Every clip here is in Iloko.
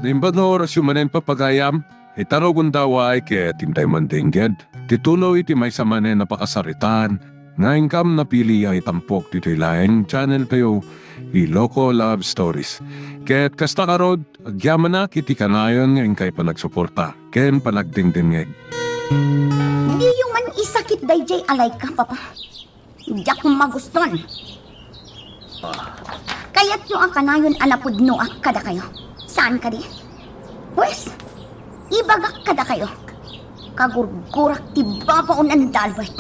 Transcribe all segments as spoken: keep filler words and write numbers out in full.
Naimbag nga orasyo manen, papagayam, ita rugonda, ket intay man dengged ti tuloy ti maysa manen a pakasaritaan nga inkam napili a itampok ditoy laeng channel tayo, Iloko Love Stories. Ket kasta ngarud, agyamanak iti kanayon nga inkay panagsuporta ken panagdengdengngeg. Diyo man isakit daydiay a layka, Papa. Diak maguston. Kayatyo a kanayon a napudnoak kadakayo. Saan kadi? Pwes, ibagak kadakayo. Kagurgurak ti babaon ni Albert.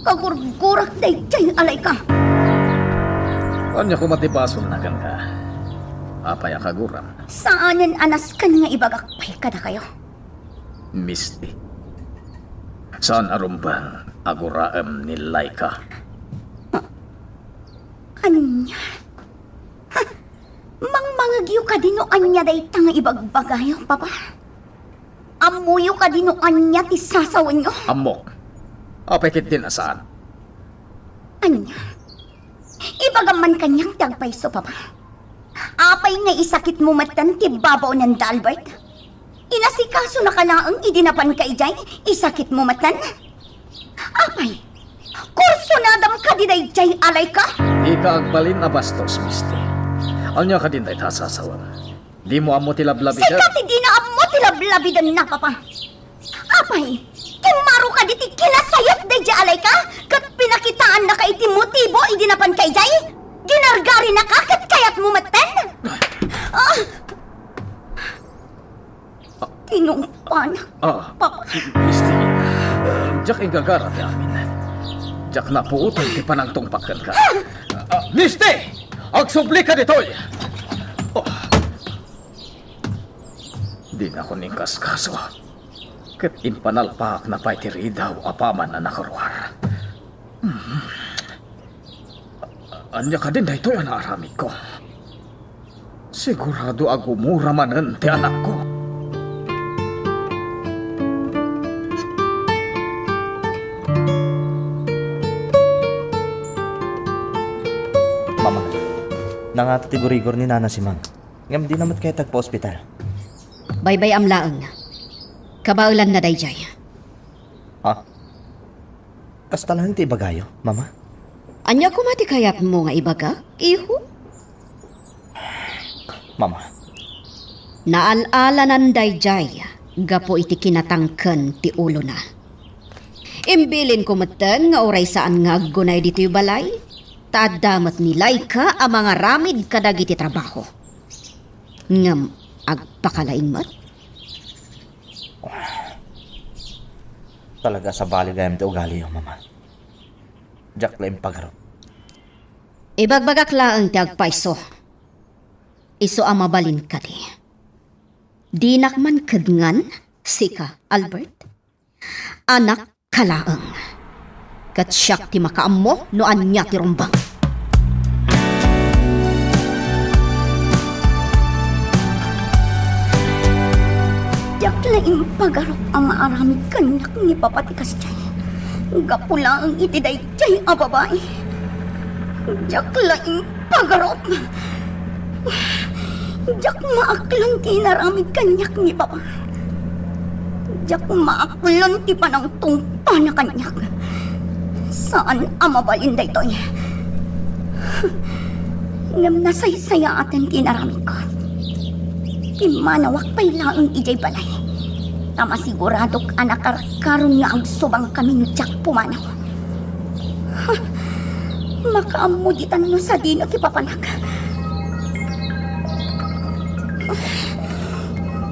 Kagurgurak daydiay a layka. Ania koma ti basolna kenka? Apay a kaguram? Saanen a nasken nga ibagak pay kadakayo. Misty, saan a rumbeng a guraem ni Laika? Ania? Ha? Mangmangegyo kadi no ania dayta nga ibagbagayo, Papa? Ammoyo kadi no ania ti sasawenyo? Ammok. Apay ketdin a saan? Ania? Ibagam man kaniak ti agpayso, Papa. Apay nga isakitmo metten ti babaon ni Albert? Inasikasonaka laeng idi napanka idiay, isakitmo metten? Apay, kursunadam kadi daydiay a layka? Dika agbalin a bastos, Misty. Ania kadin dayta a sasawem? Dimo ammo ti lablabiden? Sika ti dina ammo ti lablabidenna, Papa. Apay, timmaro kadi ti kinasayot daydiay a layka ket pinakitaannaka iti motibo idi napanka idiay? Ginargarinaka ket kayatmo metten? Ah! Tinumpanak, Ah, Papa. Misty, diak igagara ti amin. Diak napuotan ti panangtungpakka kenka. Ah, Misty! Agsublika ditoy! Oh. Dinakon inkaskaso. Ket impanalpaakna pay ti ridaw apaman a nakaruar. Hmm. Ania kadin daytoy a naaramidko? Sigurado a gumura manen ti anakko. Mama, nangata ti gurigor ni Nana Simang. Ngem dina met kayat agpa-ospital. Baybay-am laeng. Kabaelanna daydiay. Ha? Kasta laeng ti ibagayo, Mama? Ania koma ti kayatmo nga ibagak, iho? Mama. Naal-alanan daydiay gapu iti kinatangken ti ulona. Imbilinko metten nga uray saan nga aggunay ditoy balay, ta adda met ni Laika a mangaramid kadagiti trabaho. Ngem agpakalaing met? Talaga a sabali gayam ti ugaliyo, Mama. Diak la impagarup. Ibagbagak laeng ti agpayso. Isu a mabalin kadi. Dinak man kedngan, sika, Albert. Anakka laeng. Ket siak ti makaammo no ania ti rumbeng. Diak la impagarup a maaramid kaniak ni Papa ti kasdiay. Gapu laeng iti daydiay a babai. Diak la impagarup. Diak maaklon ti inaramid kaniak ni Papa. Diak maaklon ti panangtungpana kaniak. Saan a mabalin daytoy. Ngem nasaysayaaten ti inaramidko. Pimmanawak pay laeng idiay balay. Ta masiguradok a nakarkaron nga agsubangkami no diak pumanaw. Makaammo ditan no sadino ti papanak.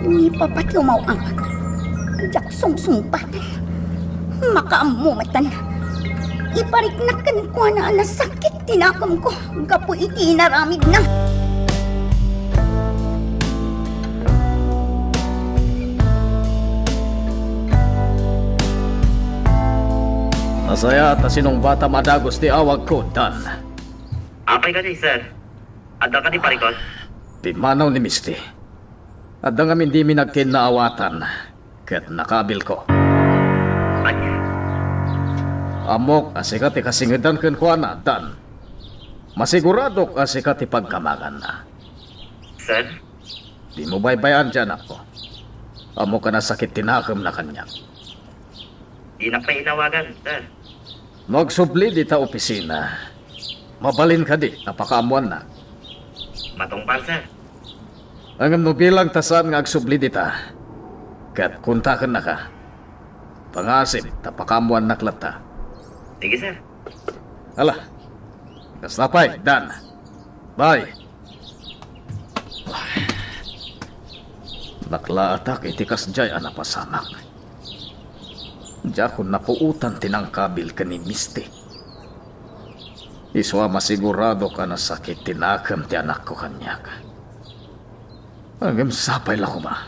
Ni Papa ti umaw-awat. Diak sungsungbaten. Makaammo metten. Ipariknak kenkuana a nasakit ti nakemko gapu iti inaramidna. Nasayaat a sinungbatam a dagus ti awagko, Dan. Apay kadi, sir? Adda kadi parikut? Pimmanaw ni Misty. Adda ngamin dimi nagkinnaawatan. Ket nakabilko. Ania? Ammok a sika ti kasingedan kenkuana, Dan. Masiguradok a sika ti pagkamaganna. Sir? Dimo baybay-an ti anakko. Ammok a nasakit ti nakemna kaniak. Dinak pay inawagan, sir. No agsubli dita opisina, mabalin kadi a pakaammoannak? Matungpal, sir. Ngem no bilang ta saan nga agsubli dita, ket kontakennaka. Pangasim ta pakaammoannak latta. Sige, sir. Ala, kasta pay, Dan. Bye. Naklaatak iti kasdiay a napasamak. Diakon napuotan ti nangkabil ken ni Misty. Isu a masiguradok a nasakit ti nakem ti anakko kaniak. Ngem sapay la koma,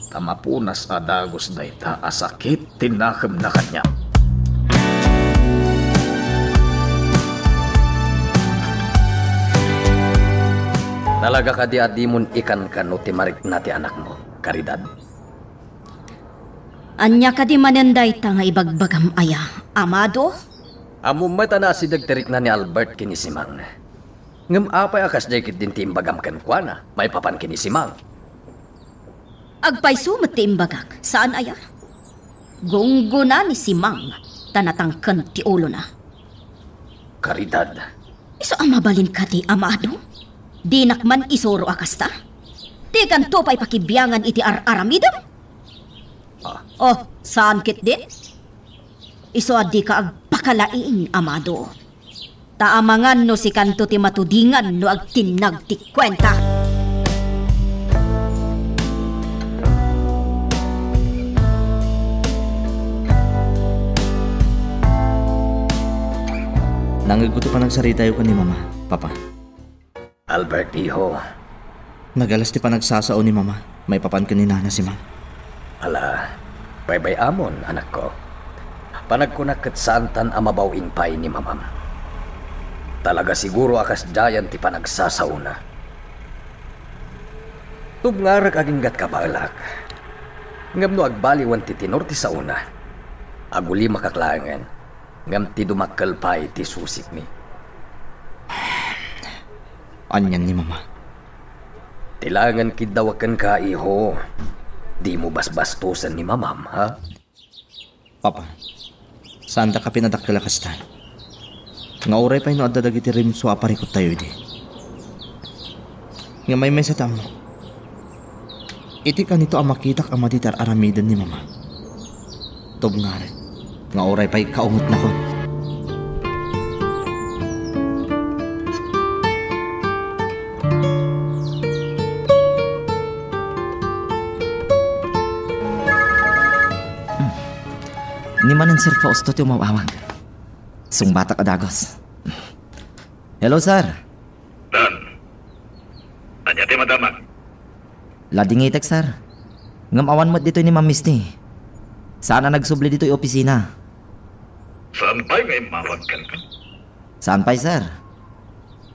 ta mapunas a dagus dayta a sakit ti nakemna kaniak. Talaga kadi a dimon ikankano ti marikna ti anakmo, Caridad? Ania kadi manen dayta nga ibagbagam aya, Amado? Ammom met a naasideg ti rikna ni Albert ken ni Simang. Ngem apay a kasdiay ketdin ti imbagam kenkuana maipapan ken ni Simang? Agpayso met ti imbagak, saan aya? Gunggona ni Simang ta natangken ti ulona. Caridad. Isu a mabalin kadi, Amado? Dinak man isuro a kasta? Dikanto pay pakibiangan iti ar-aramidem? Ah. Oh, saan ketdin? Isu a dika agpakalaing, Amado. Ta amangan no sikanto ti matudingan no agtinnag ti kuenta. Nangngegko ti panagsaritayo ken ni Mama, Papa. Albert, iho. Nagalas ti panagsasao ni Mama maipapan ken ni Nana Simang. Ala, baybay-amon, anakko. Panagkunak ket saantan a mabaw-ing pay ni Mamam. Talaga siguro a kasdiayan ti panagsasaona. Tubngarek aginggat kabaelak. Ngem no agbaliwen ti tenor ti saona, agulimakak laengen. Ngem ti dumakkel pay ti susikmi. Anian ni Mama? Ti laengen kiddawa kenka, iho. Dimo basbastosen ni Mamam, ha? Papa, saandaka pinadakkel a kasta. Nga uray pay no adda dagiti rimsua a parikuttayo idi. Nga maymaysa ti ammok. Iti kanito a makitak a madi ti ar-aramiden ni Mama. Tubngarek nga uray pay kaungetnakon. Hmm. Ni manen Sir Fausto ti umawawag. Sungbatak a dagus. Hello, sir. Dan, ania ti madamag? Ladingitek, sir. Ngem awan met ditoy ni Ma'am Misty. Saan a nagsubli ditoy opisina. Saan pay nga immawag kenka? Saan pay, sir.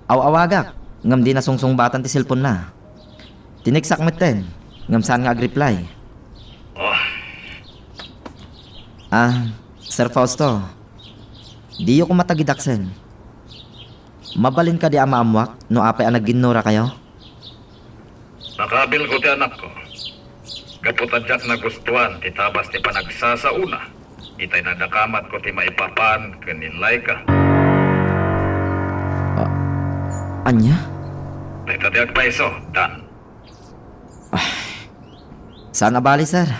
Aw-awagak, ngem di nasungsungbatan ti cellphone-na. Tineksak metten, ngem saan nga agreply. Oh. Ah, Sir Fausto, diyo koma tagidaksen. Mabalin kadi a maammoak no apay a nagginnurakayo? Nakabilko ti anakko. Gapu ta diak nagustuan ti tabas ti panagsasaona, itay nadakamatko ti maipapan ken ni Laika. Ah, ania? Dayta ti agpayso, Dan. Ah, saan a bali, sir.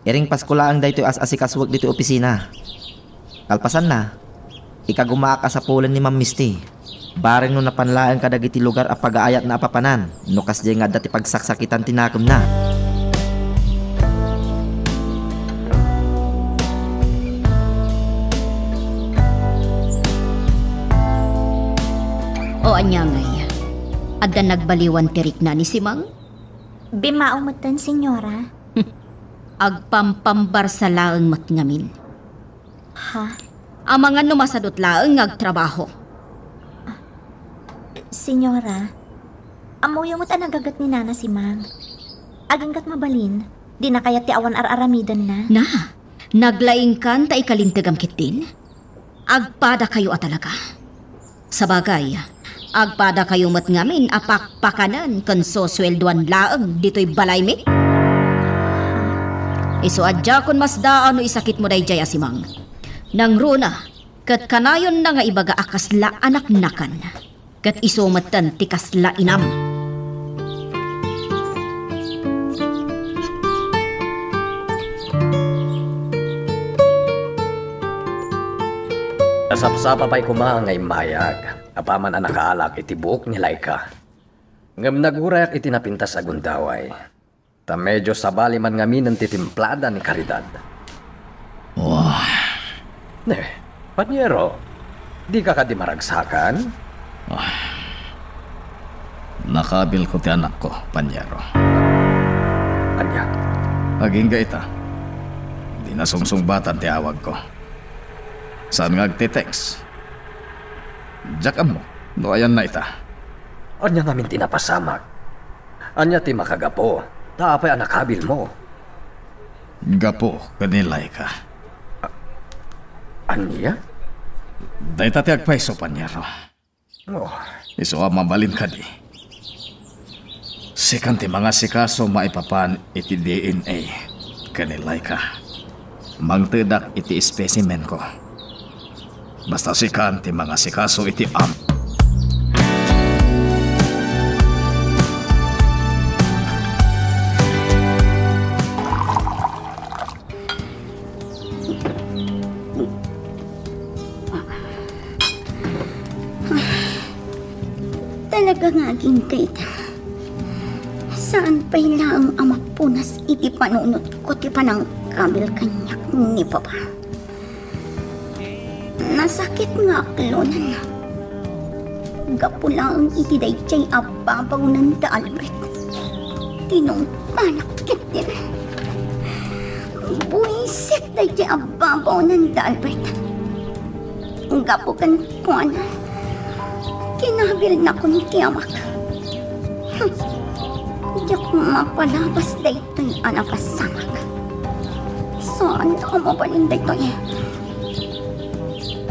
Iring Pasko laeng daytoy as-asikasuek ditoy opisina. Kalpasanna, ikagumaak a sapulen ni Ma'am Misty. Bareng no napan laeng kadagiti lugar a pagaayatna a papanan, no kasdiay nga adda ti pagsaksakitan ti nakemna. O ania ngay? Adda nagbaliwan ti rikna ni Simang? Bimmao metten, Senyora. Agpampambarsa laeng met ngamin. Ha? Amangan no masadut laeng nga agtrabaho. Senyora, ammoyo met a nagaget ni Nana Simang. Aginggat mabalin, dina kayat ti awan ar-aramidenna. Na, naglaingkan ta ikalintegam ketdin? Agpadakayo a talaga. Sabagay, Agpadakayo met ngamin a pakpakanen ken susueldoan laeng ditoy balaymi? Isu a diakon masdaan no isakitmo daydiay a simang. Nangruna, ket kanayonna nga ibaga a kasla a naknakan. Ket isu metten ti kasla inam. Nasapsapa pay koma nga immayag apaman a nakaalak iti buok ni Laika. Ngem nagurayak iti napintas a gundaway. Ta medio sabali man ngaminen ti timplada ni Caridad. Wah. Ne, Panyero, dika kadi maragsakan? Ah. Nakabilko ti anakko, Panyero. Ania? Agingga ita. Di nasungsungbatan ti awagko. Saan nga agte-text? Diak ammo no ayanna ita. Ania ngamin ti napasamak? Ania ti makagapu? Ta apay a nakabilmo? Gapu ken ni Laika. Ania? Dayta ti agpayso, Panyero. Oh. Isu a mabalin kadi. Sikan ti mangasikaso maipapan iti D N A ken ni Laika. Mangtedak iti specimenko. Basta sikan ti mangasikaso iti am- Talaga nga agingga ita. Saan pay laeng a mapunas iti panunotko ti panangkabil kaniak ni Papa. Nasakit nga aklonan. Gapu laeng iti daydiay a babaw ni Albert. Tinungpanak ketdi. Buisit daydiay a babaw ni Albert. Gapu kenkuana, kinabilnakon ti amak. Hmm. Diak mapalabas daytoy a napasamak. Saan a mabalin daytoy.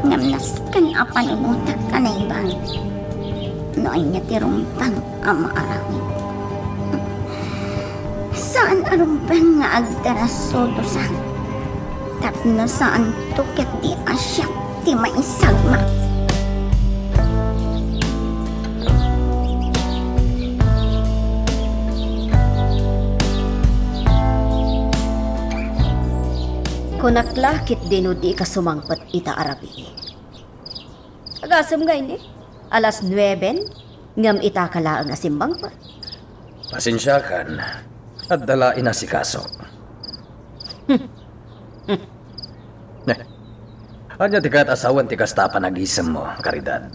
Ngem nasken a panunotek a naimbag no ania ti rumbeng a maaramid. Saan a rumbeng nga agdarasudosak tapno saanto ketdi a siak ti maisagmak. Kunak la ketdi no dika sumangpet ita a rabii. Agasem nga ini, alas nueben, ngem ita ka laeng a simmangpet. Pasensiakan, adda la inasikasok. Eh, ania ti kayat a sawen ti kasta a panagisemmo, Caridad?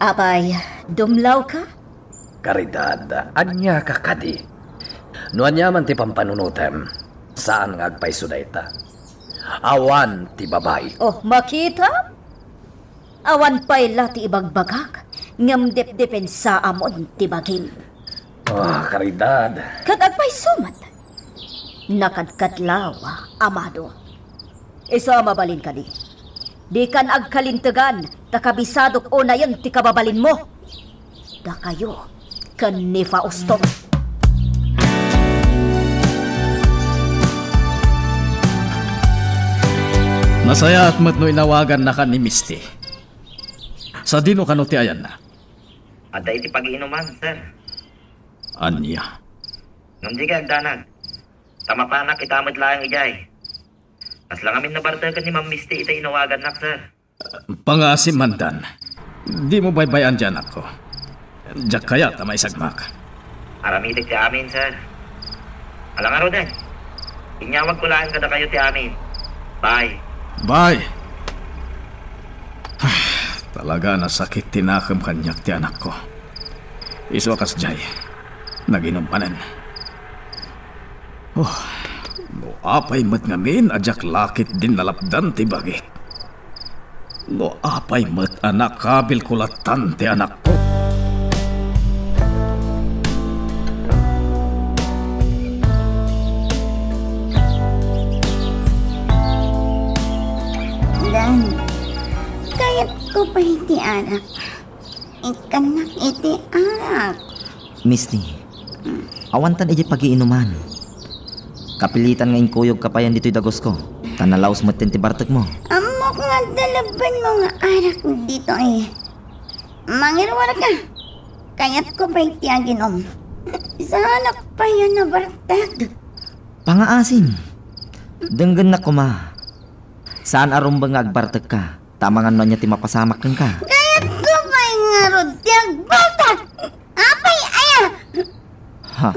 Apay, dumlaw ka? Caridad, ania ka kadi? No ania man ti pampanunotem, saan nga agpayso dayta. Awan ti babai. Oh, makita? Awan pay la ti ibagbagak, ngem depdepensaamon ti bagim. Ah, Caridad. Ket agpayso met. Nakadkadlaw, amado. Isu a mabalin kadi. Dikan agkalintegan, ta kabisadok unayen ti kababalinmo. Dakayo ken ni Fausto. Nasayaat met no inawagannakan ni Misty. Sadino kano ti ayanna? Adda iti pagiinuman, sir. Ania? Ngem dika agdanag. Ta mapanak ita met laeng idiay. Kasla ngamin nabarteken ni Ma'am Misty iti inawagannak, sir. Pangasim man, Dan. Dimo baybay-an ti anakko. Diak kayat a maisagmak. Aramidek ti amin, sir. Ala ngaruden, inyawagko laeng kadakayo ti amin. Bye. Bye. Talaga a nasakit ti nakem kaniak ti anakko. Isu a kasdiay, naginum manen. Oh, no apay met ngamin a diak la ketdin nalapdan ti bagik. No apay met a nakabilko latan ti anakko. Dan, kayatko pay ti anak. Ikkannak iti arak. Misty, awantan idiay pagiinuman. Kapilitan nga inkuyogka payen ditoy dagusko, ta nalaus metten ti bartekmo. Ammok nga adda lebbenmo nga arak ditoy. Mangiruarka. Kayatko pay ti aginom. Saanak pay a nabartek. Pangaasim. Denggennak koma. Saan a rumbeng nga agbartekka, ta amangan no ania ti mapasamak kenka. Kayatko pay ngarud ti agbartek. Apay aya? Ha?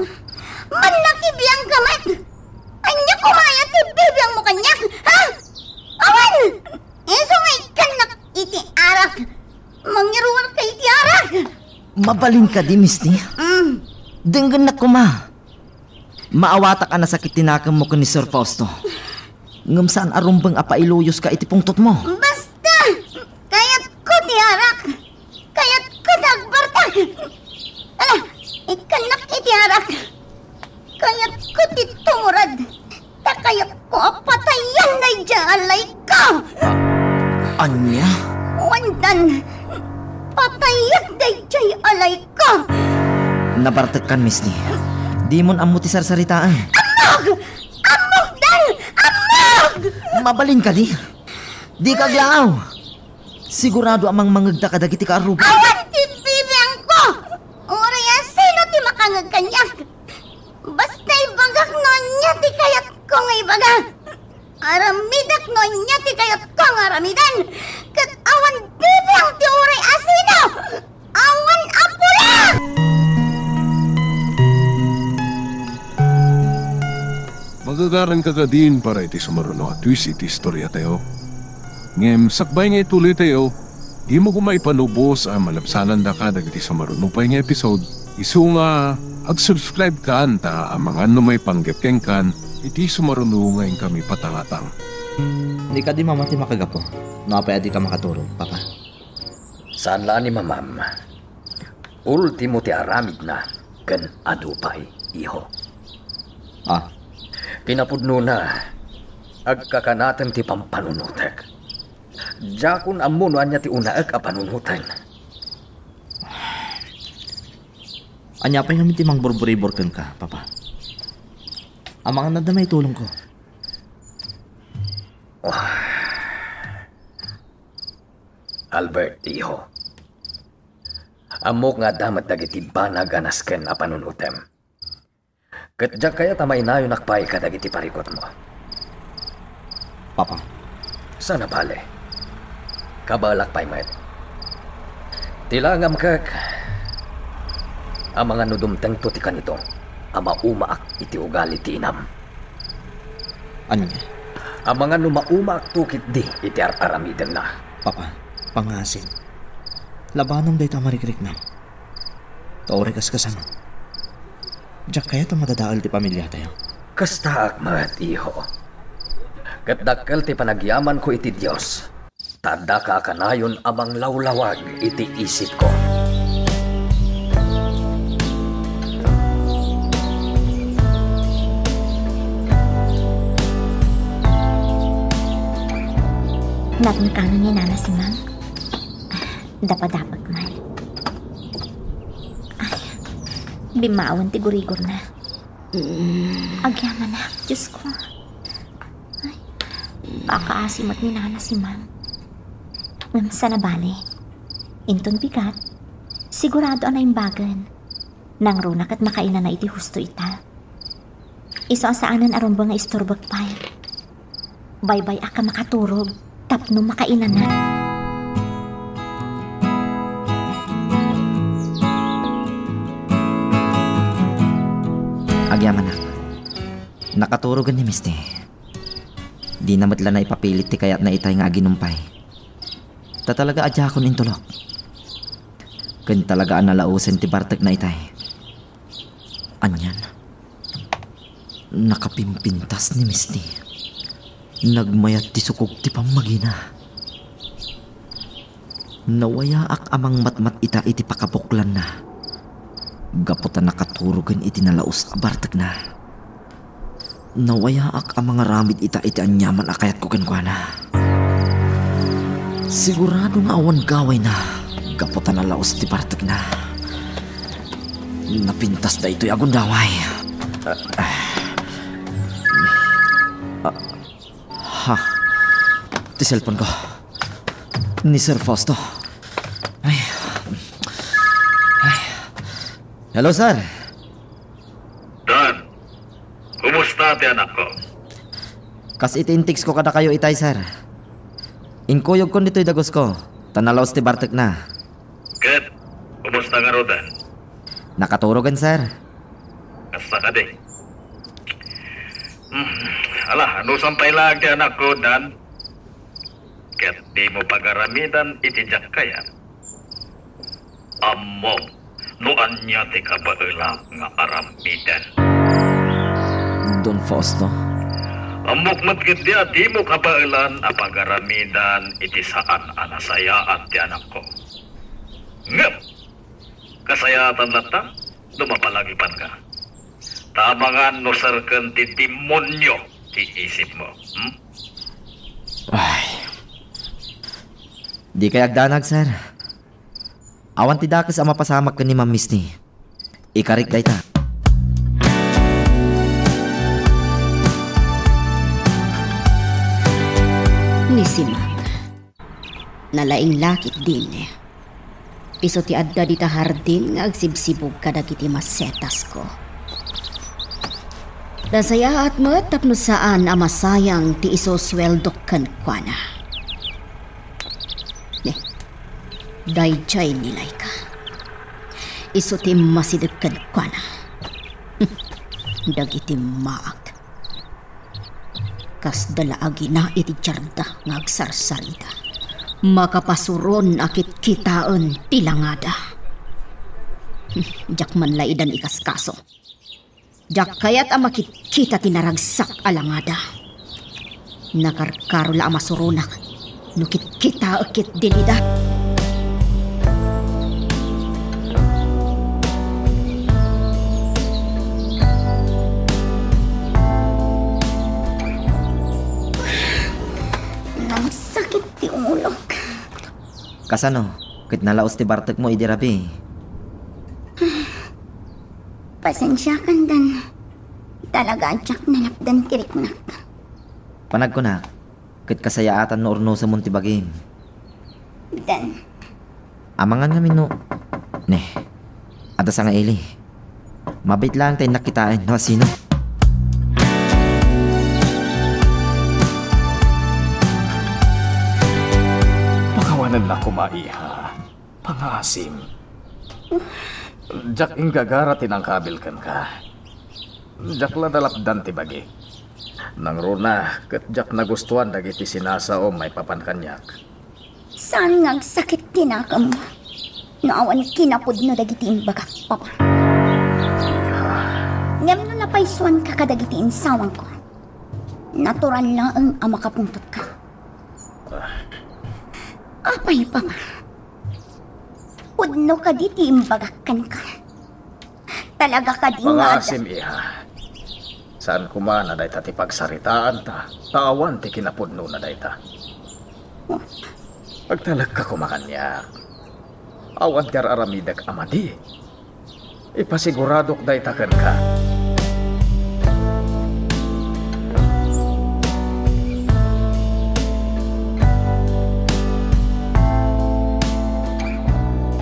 Mannakibiangka met? Ania koma aya ti bibiangmo kaniak, ha? Awan! Isu nga ikkannak iti arak. Mangiruarka iti arak. Mabalin kadi, Misty? Mm. Denggennak koma. Maawatak a nasakit ti nakemmo ken ni Sir Fausto. Ngem saan a rumbeng a pailuyoska iti pungtotmo. Basta! Kayatko ti arak! Kayatko ti agbartek! Ala, ikkannak iti arak! Kayatko ti tumurad! Ta kayatko a patayan daydiay a layko! Ania? Wendan, patayan daydiay a layko! Nabartekkan, Misty. Dimon ammo ti sarsaritaen. Ammok! Ammok, Dan! Ammok! Mabalin kadi? Dika aglaaw. Sigurado a mangmangegda kadagiti kaarrubak. Awan ti bibiangko! Uray a sino ti makangeg kaniak. Basta ibagak no ania ti kayatko nga ibaga. Aramidak no ania ti kayatko nga aramidan. Ket awan bibiang ti uray a sino. Awan a pula! Magagaranka kadin para iti sumaruno a twist iti istoriatayo. Ngem sakbay nga ituloytayo, dimo koma ipanubos a malabsanandaka dagiti sumaruno pay nga episode, isu nga ag-subscribe kan ta amangan no maipanggep kenkan iti sumaruno nga inkami patangatang. Di kadi mama ti makagapu no apay a dika makaturog, Papa? Saan la a ni mamam. Ultimo ti aramidna ken adu pay, iho. Ah. Kinapudnona, agkakanaten ti pampanunotek. Diakon ammo no ania ti unaek a panunoten. Ania pay ngamin ti mangburburibor kenka, Papa? Amangan adda maitulongko. Albert, iho. Ammok nga adda met dagiti banag a nasken a panunotem. Ket diak kayat a mainayonak pay kadagiti parikutmo. Papa. Saan a bale. Kabaelak pay met. Ti langam kek, amangan no dumtengto ti kanito a maumaak iti ugali ti inam. Ania? Amangan no maumaakto ketdi iti ar-aramidenna. Papa, pangngaasim. Labanom dayta a marikriknam. Ta uray kaskasano, diak kayat a madadael ti pamiliatayo. Kastaak met, iho. Ket dakkel ti panagyamanko iti Dios, ta addaka a kanayon a manglawlawag iti isipko. Napnekano ni Nana Simang? Dapadapag man. Ay, bimmawen ti gurigorna. Mm. Agyamanak, Diyos ko. Ay, pakaasim met ni Nana Simang. Ngem saan a bale. Inton bigat, sigurado a naimbagen. Nangruna ket makainana iti husto ita. Isu a saanen a rumbeng nga isturbok pay. Baybay-ak a makaturog tapno makainana. Agyamanak, nakaturogen ni Misty. Dina met la naipapilit ti kayatna itay nga aginumpay. Ta talaga a diakon intulok. Ken talaga a nalaosen ti bartekna itay. Anian? Nakapimpintas ni Misty. Nagmayat ti sukog ti pammagina. Nawayaak a mangmatmat ita iti pakabuklanna. Gapu ta nakaturogen iti nalaos a bartekna. Nawayaak a mangaramid ita iti aniaman a kayatko kenkuana. Sigurado nga awan gawayna. Gapu ta nalaus ti bartekna, napintas daytoy a gundaway. Ah, ah. Ha? Ti cellphone ko. Ni Sir Fausto. Ay. Ay. Hello, sir. Dan, kumusta ti anakko? Kas iti intexko kadakayo itay, sir. Inkuyogkon ditoy dagusko, ta nalaus ti bartekna. Ket, kumusta ngaruden? Nakaturogen, sir. Kasta kadi? Hmm, ala, anusan pay laeng ti anakko, Dan. Ket dimo pagaramidan iti diak kayat. Ammom no ania ti kabaelak nga aramiden. Don Fausto? Ammok met ketdi a dimo kabaelan a pagaramidan iti saan a nasayaat ti anakko. Ngem, kasayaatan latta no mapalagipanka. Ta amangan no serken ti demonio ti isipmo. Hmm? Ay. Dikay agdanag, sir. Awan ti dakes a mapasamak ken ni Ma'am Misty. Ikarik dayta. Ni Simang. Nalaing la ketdin. Isu ti adda dita hardin nga agsibsibug kadagiti masetasko. Nasayaat met tapno saan a masayang ti isusueldok kenkuana. Ne, daydiay ni Laika. Isu ti masideg kenkuana. Dagiti maak. Kasda la agina iti jarda nga agsarsarita. Makapasuron a kitkitaen ti langada. Diak man la idan ikaskaso. Diak kayat a makitkita ti naragsak a langada. Nakarkaro la a masuronak no kitkitaek ketdin ida. Nagsakit ti ulok. Kasano? Ket nalaus ti bartekmo idi rabii? Pasensiakan, Dan. Talaga a diak nalapdan ti riknak. Panagkunak, ket kasayaatan no urnosemon ti bagim. Dan. Amangan ngamin no, ne, adda sangaili. Mabiit laeng ta innak kitaen no asino. Pakawanen la koma, iha. Pangaasim. Diak inggagara ti nangkabil kenka. Diak la nalapdan ti bagik. Nangruna ket diak nagustuan dagiti sinasaom maipapan kaniak. Saan nga agsakit ti nakemmo no awan kinapudno dagiti imbagak, Papa? Ngem no napaysuanka kadagiti insawangko, natural laeng a makapungtotka. Apay, Papa? Pudno kadi ti imbagak kenka? Talaga kadi nga adda? Pangaasim, iha. Saan koma a dayta ti pagsaritaanta, ta awan ti kinapudnona dayta. Oh. Agtalekka koma kaniak. Awan ti ar-aramidek a madi. Ipasiguradok dayta kenka.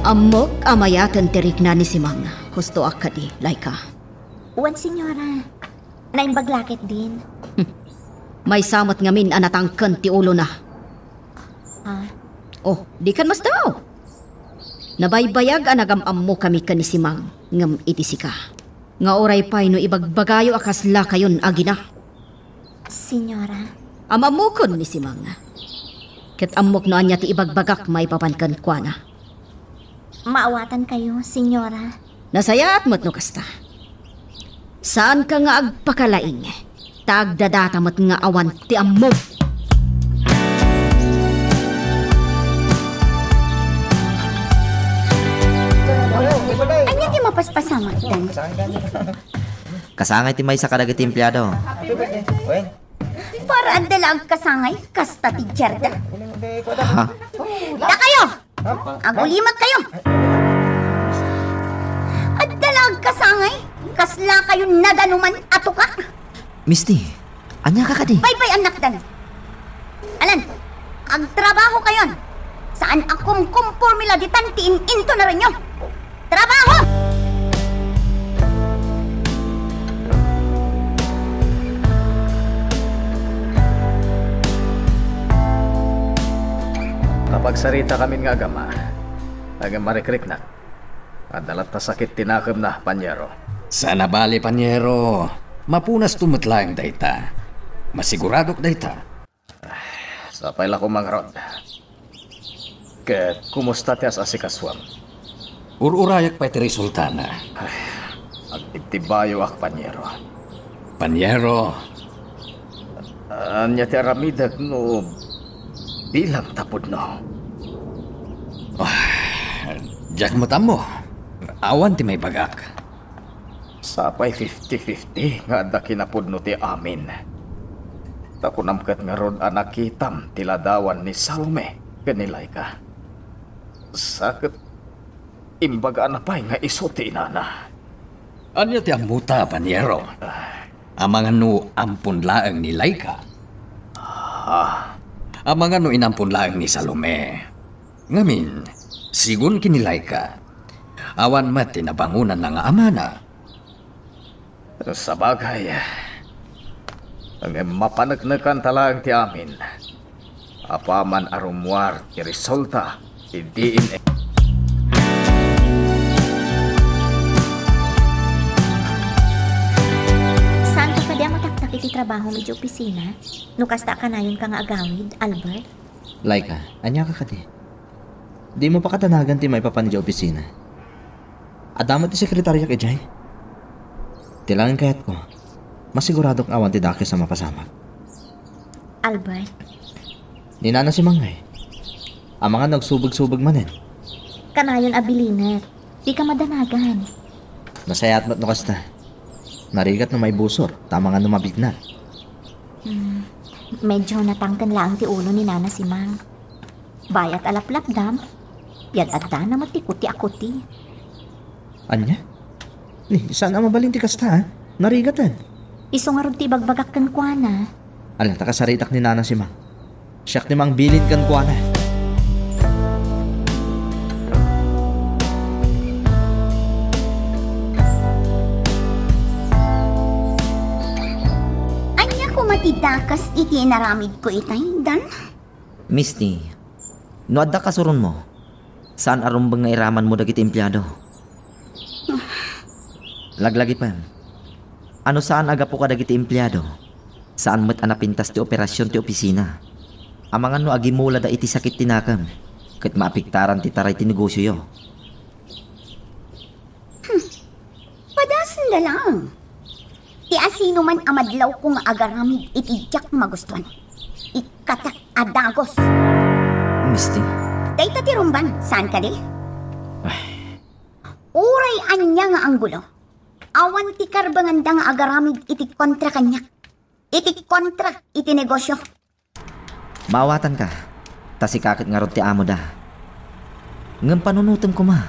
Ammok a mayaten ti rikna ni Simang. Hustoak kadi, Laika. Wen, senyora. Naimbag la ketdin. Maysa met ngamin a natangken ti ulona. Ha? Oh, dikan masdaaw. Nabaybayag a nagam-ammokami ken ni Simang, ngem iti sika. Nga uray pay no ibagbagayo a kaslakayon agina. Senyora? Am-ammokon ni Simang. Ket ammok no ania ti ibagbagak maipapan kenkuana. Maawatankayo, senyora. Nasayaat met no kasta. Saanka nga agpakalaing, ta agdadata met nga awan ti ammom. Ania ti mapaspasamak, Dan? Kasangay ti maysa kadagiti empleado. Para adda la agkasangay, kasta ti jarda. Ha? Dakayo! Agulimek kayo. Adda la agkasangay. Kasla kayo nadanuman a tuka. Misti, ania ka kadi? Baybay-annakdan. Alan, agtrabaho kayon. Saan a kumkumporme la ditan ti in-intonaranyo. Trabaho! Kapagsaritakamin nga agama, agmarikriknak. Adda latta sakit ti nakemna, Panyero. Saan a bale, Panyero. Mapunasto met laeng dayta. Masiguradok dayta. Sapay la koma ngarud. Ket kumusta ti as-asikasuam? Ur-urayak pay ti resultana. Ay, agtibtibayoak, Panyero. Panyero. Ania ti aramidek no bilang ta pudno? Ah, diak met ammo. Awan ti maibagak. Sapay fifty fifty nga adda kinapudno ti amin. Ta kunam ket ngarud a nakitam ti ladawan ni Salome ken ni Laika. Sa ket imbagana pay nga isu ti inana. Ania ti ammota, Panyero? Ah. Amangan no ampon laeng ni Laika? Ah. Amangan no inampon laeng ni Salome? Ngamin, sigun ken ni Laika, awan met ti nabangonanna nga amana. Sabagay, ngem mapaneknekanta laeng ti amin. Apaman a rummuar ti resulta ti D N A. Saanka kadi a mataktak iti trabahom iti opisina? No kasta a kanayonka nga agawid, Albert? Laika, ania ka kadi? Dimo pakadanagan ti maipapan idiay opisina. Adda met ti sekretariak idiay. Ti laeng kayatko, masiguradok nga awan ti dakes a mapasamak. Albert? Ni Nana Simang ngay. Amangan no agsubeg-subeg manen. Kanayon a bilinek. Dika madanagan. Nasayaat met no kasta. Narigat no maibusor, ta amangan no mabignar. Hmm, medyo natangken laeng ti ulo ni Nana Simang. Bayat a laplapdam, yan addana met ti kuti a kuti. Ania? Ni, saan a mabalin ti kasta, a? Narigaten. Isu ngarud ti ibagbagak kenkuana. Ala, ta kasaritak ni Nana Simang. Siak ti mangbilin kenkuana. Ania koma ti dakes iti inaramidko itay, Dan? Misti, no adda kasuronmo, saan a rumbeng nga iramanmo dagiti empleado. Laglagipem, a no saan a gapu kadagiti empleado, saan met a napintas ti operasion ti opisina. Amangan no agimulada iti sakit ti nakem, ket maapektaran ti taray ti negosioyo. Hmm. Padasenda laeng. Ti asinoman a madlawko nga agaramid iti diak magustuan, ikkatak a dagos. Misti? Dayta ti rumban, saan kadi? Ay. Uray ania nga anggulo, awan ti karbenganda nga agaramid iti kontra kaniak, iti kontra iti negosio. Maawatanka, ta sika ket ngarud ti amoda. Ngem panunotem koma.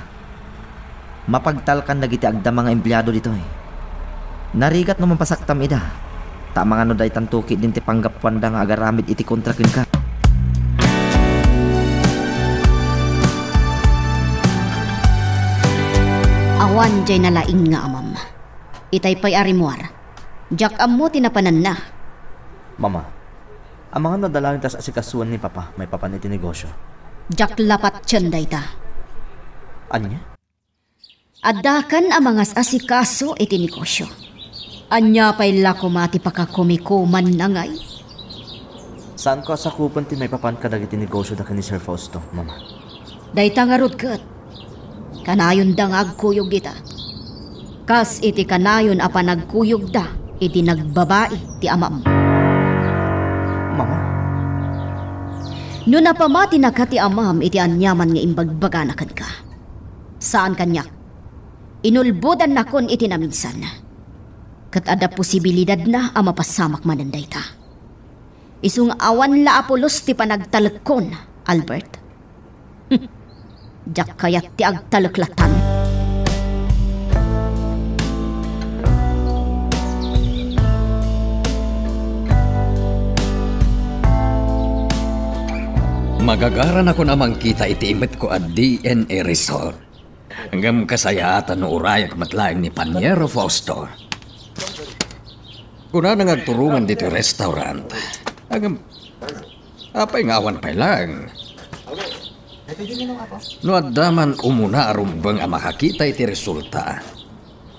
Mapagtalkan dagiti agdama nga empleado ditoy. Narigat no mapasaktam ida, ta amangan no daytanto ketdin ti panggapuanda nga agaramid iti kontra kenka. Awan diay nalaing nga amam. Itay pay a rimmuar. Diak ammo ti napananna. Mama, amangan no adda laeng ti as-asikasuan ni Papa maipapan iti negosio. Diak la patien dayta. Ania? Addakan a mangas-asikaso iti negosio. Ania pay la koma ti pakakumikumanna ngay? Saanko a sakupen ti maipapan kadagiti negosio da ken ni Sir Fausto, Mama. Dayta ngarud ket, kanayonda nga agkuyog ita, kas iti kanayon a panagkuyogda iti nagbabai ti amam. Mama. No napamatinaka ti amam iti aniaman nga imbagbagana kenka, saan kaniak, inulbodannakon iti naminsan. Ket adda posibilidadna a mapasamak manen dayta. Isu nga awan la a pulos ti panagtalekkon, Albert. Diak kayat ti agtalek lattan. Magagaranakon a mangkita iti imetko a D N A result. Ngem kasayaatan no urayak met laeng ni Paniero Fausto. Kunana nga agturongan ditoy restaurant. Ngem apay nga awan pay laeng? No adda man umuna a rumbeng a makakita iti resulta,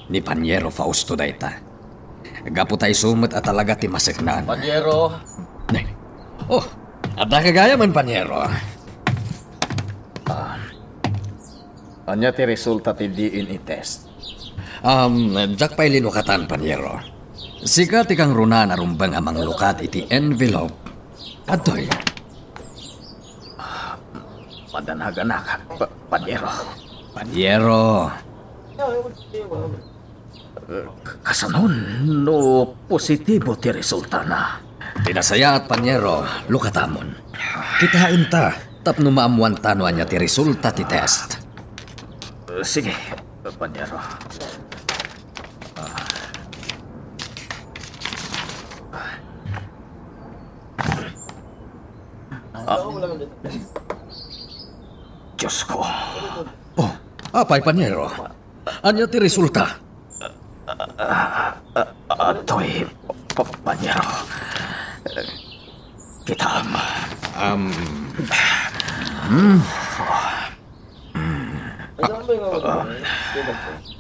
ni Paniero Fausto dayta. Gapu ta isu met a talaga ti maseknan. Paniero! Nay. Oh, adda ka gayam, Paniero. Ah, ania ti resulta ti D N A test? Um, diak pay linukatan, Paniero. Sika ti kangrunaan a rumbeng a manglukat iti envelope. Adtoy. Madanaganak, Pa-, Paniero. Paniero. K-, kasano no positibo ti resultana? Ti nasayaat, Paniero, lukatamon. Kitaenta tapno maammuanta no ania ti resulta ti test. Sige, Paniero. Ah. Diyos ko. Oh, apay, Paniero? Ania ti resulta? Adtoy, Pa-, Paniero. Kitaem. Um, hmm?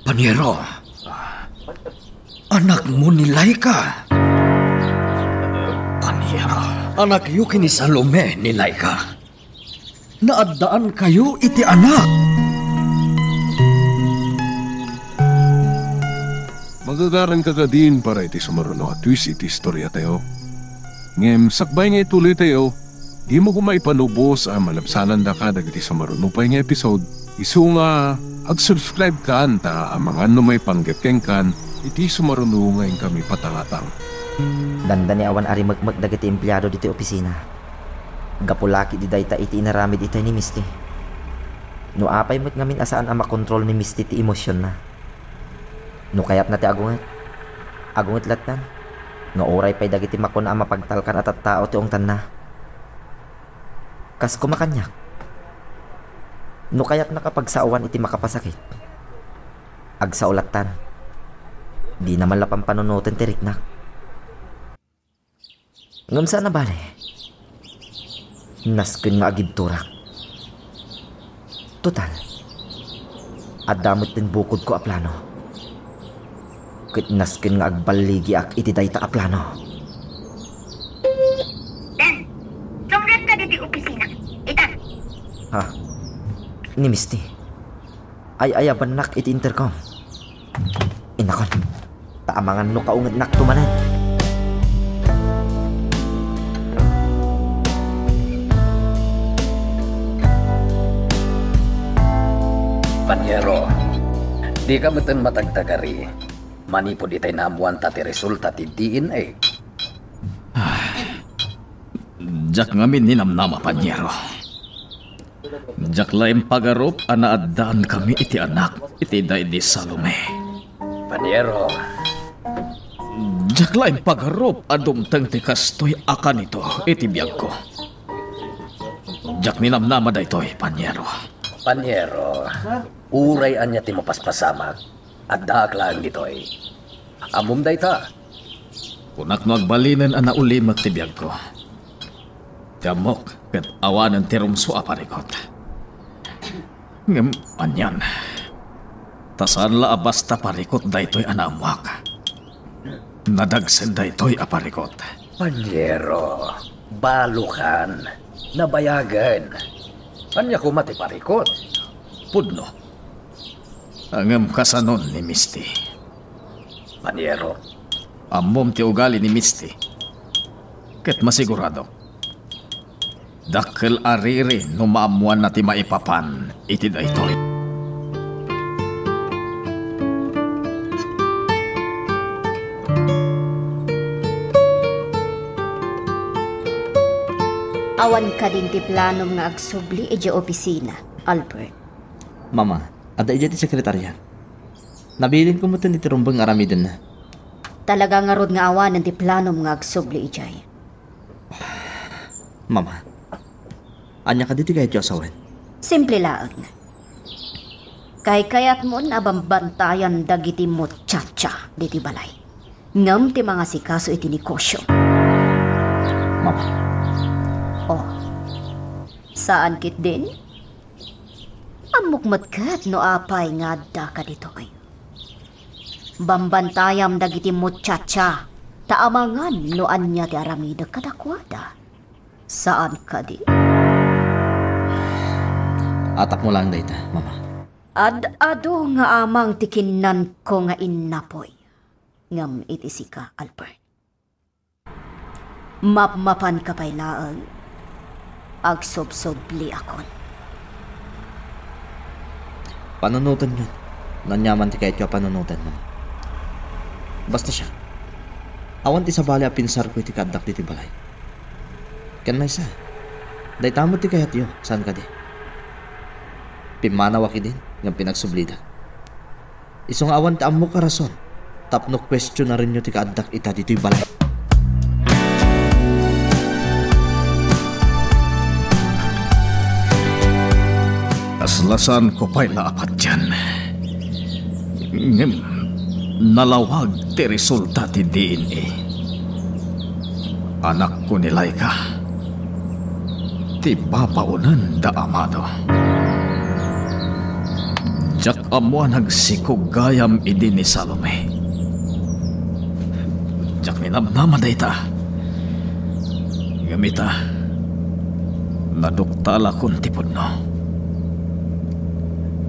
Paniero, anakmo ni Laika. Paniero. Anakyo ken ni Salome ni Laika. Naaddaankayo iti anak. Magagaranka kadin para iti sumaruno a twist iti istoriatayo. Ngem sakbay nga ituloytayo, dimo koma ipanubos a malabsanandaka dagiti sumaruno pay nga episode, isu nga ag-subscribe kan ta amangan no maipanggep kenkan iti sumaruno nga inkami patangatang. Dandani awan a rimekmek dagiti empleado ditoy opisina. Gapu la ketdi dayta iti inaramid itay ni Misty. No apay met ngamin a saan a makontrol ni Misty ti emosionna. No kayatna ti agunget, agunget lattan. Nga uray pay dagiti makuna a mapagtalkan a tattao ti ungtanna. Kas koma kaniak. No kayatnak a pagsaoan iti makapasakit, agsao lattan. Dina man la pampanunoten ti riknak. Ngem saan a bale, nasken nga agibturak. Total, adda metten bukodko a plano. Ket nasken nga agballigiak iti dayta a plano. Dan, sumrekka ditoy opisina. Ita. Ha? Ni Misty. Ay-ayabannak iti intercom. Inakon. Ta amangan no kaungetnakto manen. Paniero, dika metten matagtagari manipud itay naammuanta ti resulta ti D N A. Ah, diak ngamin ninamnama, Paniero. Diak la impagarup a naaddaankami iti anak iti daydi Salome. Paniero. Diak la impagarup a dumteng ti kastoy a kanito iti biagko. Diak ninamnama daytoy, Paniero. Paniero, uray ania ti mapaspasamak, addaak laeng ditoy. Ammom dayta. Kunak no agbalinen a naulimek ti biagko. Ti ammok ket awanen ti rumsua a parikut. Ngem anian, ta saan la a basta parikut daytoy a naammuak. Nadagsen daytoy a parikut. Paniero, balokan, nabayagen. Ania koma ti parikut? Pudno. Ngem kasanon ni Misty? Paniero. Ammom ti ugali ni Misty. Ket masiguradok, dakkel a riri no maammoanna ti maipapan iti daytoy. Awan kadin ti planom nga agsubli idiay opisina, Albert. Mama, adda idiay ti sekretarya. Nabilinko metten iti rumbeng nga aramidenna. Talaga ngarud nga awanen ti planom nga agsubli idiay. Mama, ania kadi ti kayatyo a sawen? Simple laeng. Kaykayatmon a bambantayan dagiti muchacha ditoy balay. Ngem ti mangasikaso iti negosyo. Mama. Oh. Saan ketdin? Ammok met ket no apay nga addaka ditoy. Bambantayam dagiti muchacha, ta amangan no ania ti aramidek kadakuada. Saan kadi? Atapmo laeng dayta, Mama. Ad-adu nga amang ti kinnanko nga innapoy, ngem iti sika, Albert. Mapmapanka pay laeng, agsubsubliakon. Panunotenyon. No ania man ti kayatyo a panunoten, Mama. Basta siak, awan ti sabali a pinsarko iti kaaddak ditoy balay. Ken maysa, dayta met ti kayatyo, saan kadi? Pimmanawak idin, ngem pinagsublidak. Isu nga awan ti ammok a rason tapno kuestionarenyo ti kaaddak ita ditoy balay. Kaslasanko pay la a patien. Ngem nalawag ti resulta ti D N A. Anakko ni Laika. Ti babaonen da Amado. Diak ammo a nagsikog gayam idi ni Salome. Diak ninamnama dayta. Ngem ita, naduktalakon ti pudno.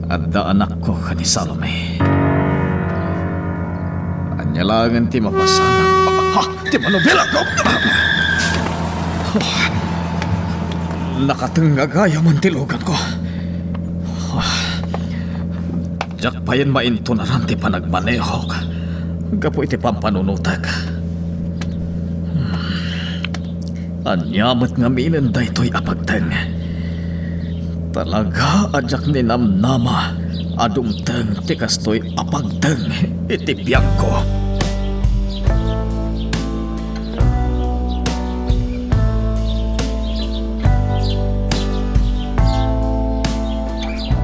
Adda anakko ken ni Salome. Ania laengen ti mapasanak? Ha? Ti manubilak ko! Nakatengnga gayamen ti luganko. Diak payen maintunaran ti panagmanehok gapu iti pampanunotek. Ania met ngaminen daytoy a pagteng? Talaga a diak ninamnama a dumteng ti kastoy a pagteng iti biagko.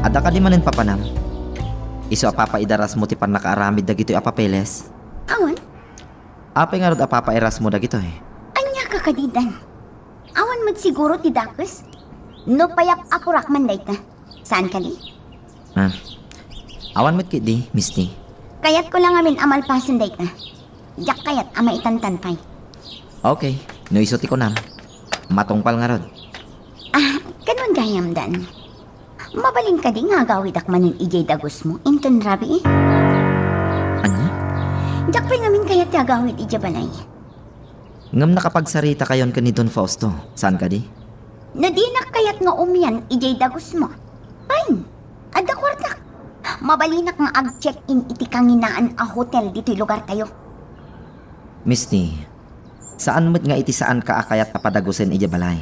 Adda kadi manen papanam? Isu a papaidarasmo ti pannakaaramid dagitoy a papeles? Awan. Apay ngarud a papairasmo dagitoy? Ania ka kadi, Dan? Awan met siguro ti dakes? No payap-apurak man dayta. Saan kadi? Ah, awan met ketdi, Misty. Kayatko la ngamin a malpasen dayta. Diak kayat a maitantan pay. Okay, no isu ti kunam. Matungpal ngarud. Ah, kanon gayam, Dan? Mabalin kadi nga agawidak manen idiay dagusmo inton rabii? Ania? Diak pay ngamin kayat ti agawid idiay balay. Ngem nakapagsarita kayon ken ni Don Fausto, saan kadi? No dinak kayat nga umian idiay dagusmo, fine. Adda kuartak. Mabalinak nga ag-check-in iti kanginaan a hotel ditoy lugartayo. Misty, saan met nga iti saanka a kayat a padagusen idiay balay.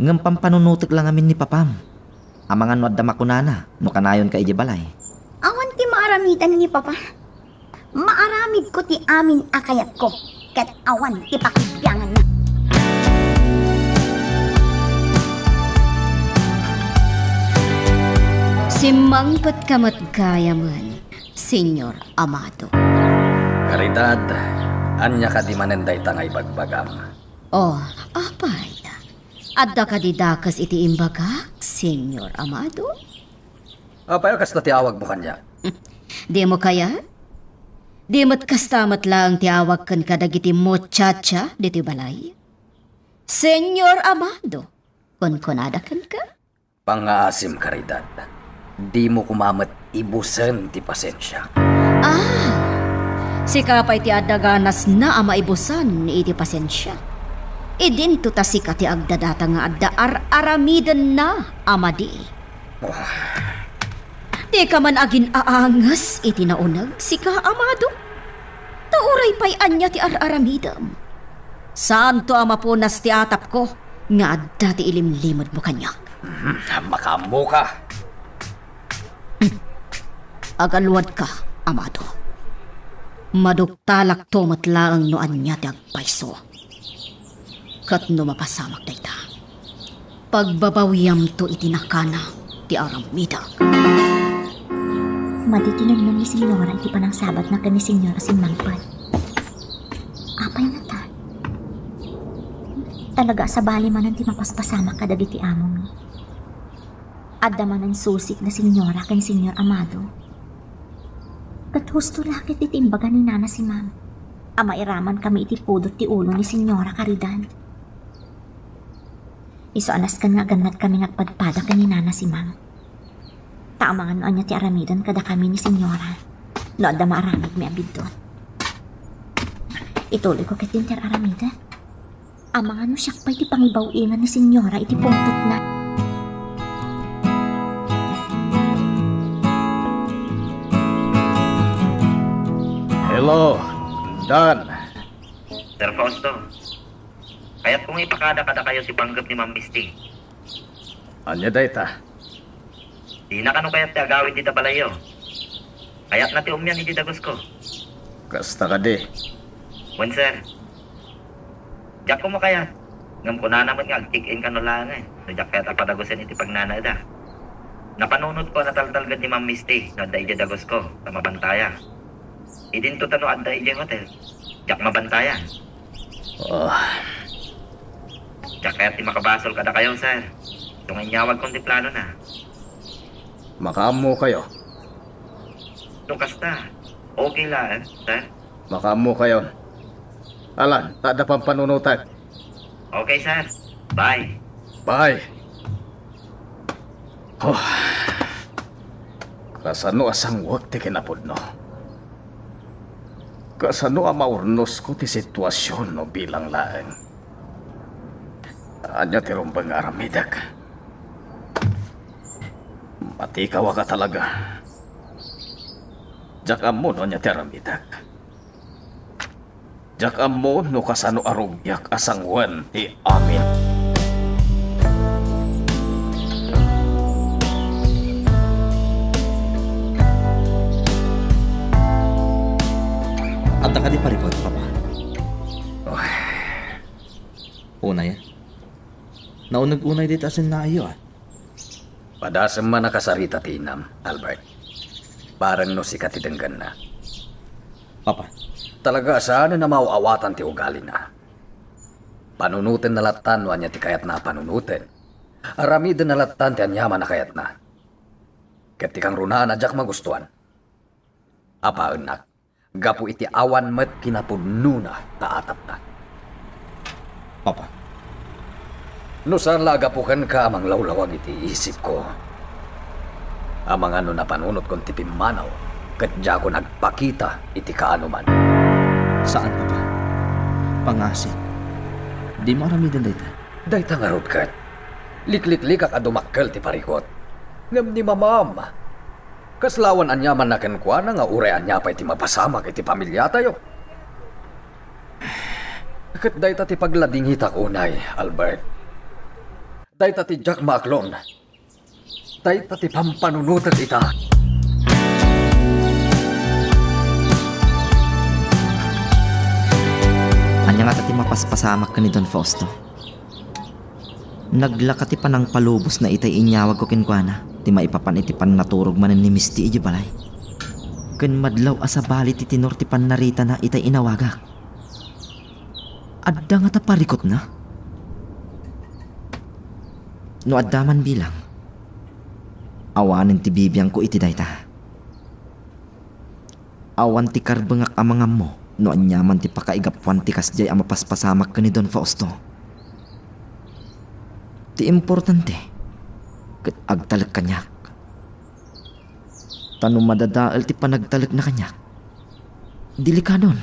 Ngem pampanunotek la ngamin ni papam. Amangan no adda makunana no kanayonka idiay balay. Awan ti maaramidan ni Papa. Maaramidko ti amin a kayatko, ket awan ti pakibianganna. Simmangpetka met gayamen, Señor Amado. Caridad, ania kadi manen dayta nga ibagbagam? Oh, apay, adda kadi dakes iti imbagak, Señor Amado? Apay a kasta ti awagmo kaniak? Dimo kayat? Di met kasta met laeng ti awag kenka dagiti muchacha ditoy balay? Señor Amado, kunkunada kenka? Pangngaasim, Caridad. Dimo koma met ibusen ti pasensiak. Ah, sika pay ti adda ganasna a maibusan iti pasensia. Idinto ta sika ti agdadata nga adda ar-aramidenna a madi. Dika man agin-aanges iti nauneg, sika, Amado. Ta uray pay ania ti ar-aramidem, saanto a mapunas ti atapko nga adda ti ilimlimedmo kaniak. Mhm, makaammoka. Agaluadka, Amado. Maduktalakto met laeng no ania ti agpayso. Ket no mapasamak dayta, pagbabawiamto iti nakana ti aramidek. Madi ti nemnem ni Señora iti panangsabatna ken ni Señor a simmangpet. Apay ngata? Talaga a sabali manen ti mapaspasamak kadagiti amomi. Adda manen susik da Señora ken Señor Amado. Ket husto la ket iti imbaga ni Nana Simang a mairaman kami iti pudot ti ulo ni Señora Caridad. Isu a nasken nga agannad kami nga agpadpada ken ni Nana Simang. Ta amangan no ania ti aramiden kadakami ni Señora no adda maaramidmi a biddut. Ituloyko ketdin ti ar-aramiden. Amangan no siak pay ti pangibaw-ingan ni Señora iti pungtotna. Hello, Dan. Sir Fausto, kayatko nga ipakada kadakayo ti panggep ni Ma'am Misty. Ania dayta? Dina kano kayat ti agawid dita balayyo. Kayatna ti umian iti dagusko. Kasta kadi? Wen, sir. Diak koma kayat. Ngem kunana met nga agtik-in kano laengen no diak kayat a padagusen iti pagnanaeda. Napanunotko a nataltalged ni Ma'am Misty no adda idiay dagusko ta mabantaya. Idinto ta no adda idiay hotel, diak mabantayan. Oh. Diak kayat ti makabasol kadakayo, sir. Isu nga inyawagkon ti planona. Makaammokayo. No kasta, okay laeng, sir. Makaammokayon. Alan, ta adda pampanunotek. Okay, sir. Bye. Bye. Oh. Kasano a sangwek ti kinapudno? Kasano a maurnosko ti situasion no bilang laeng? Ania ti rumbeng nga aramidek? Matikawaka talaga. Diak ammo no ania ti aramidek. Diak ammo no kasano a rugiak a sanguen ti amin. Adda kadi parikut, Papa? Oh. Unay, a. Nauneg unay dayta a sennaayo, a. Padasem man a kasarita ti inam, Albert. Bareng no sika ti denggenna. Papa. Talaga a saanen a maaw-awatan ti ugalina. Panunotenna lattan no ania ti kayatna a panunoten. Aramidenna lattan ti aniaman a kayatna. Ket ti kangrunaan a diak magustuan, apaennak gapu iti awan met kinapudnona ta atapna. Papa. No saan la a gapu kenka a manglawlawag iti isipko, amangan no napanunotkon ti pimmanaw ket diakon agpakita iti kaanoman. Saan, Papa. Pangasim. Dimo aramiden dayta. Dayta ngarud ket, likliklikak a dumakkel ti parikut. Ngem ni mamam, kasla awan aniamanna kenkuana nga uray ania pay ti mapasamak iti pamiliatayo. Ket dayta ti pagladingitak unay, Albert. Dayta ti diak maaklon. Dayta ti pampanunotek ita. Ania ngata ti mapaspasamak ken ni Don Fausto? Naglaka ti panangpalubosna itay inyawagko kenkuana, ti maipapan iti pannaturog manen ni Misty idiay balay. Ken madlaw a sabali ti tenor ti pannaritana itay inawagak. Adda ngata parikutna? No adda man bilang, awanen ti bibiangko iti dayta. Awan ti karbengak a mangammo no aniaman ti pakaigapuan ti kasdiay a mapaspasamak ken ni Don Fausto. Ti importante, ket agtalek kaniak. Ta no madadael ti panagtalekna kaniak, delikadon.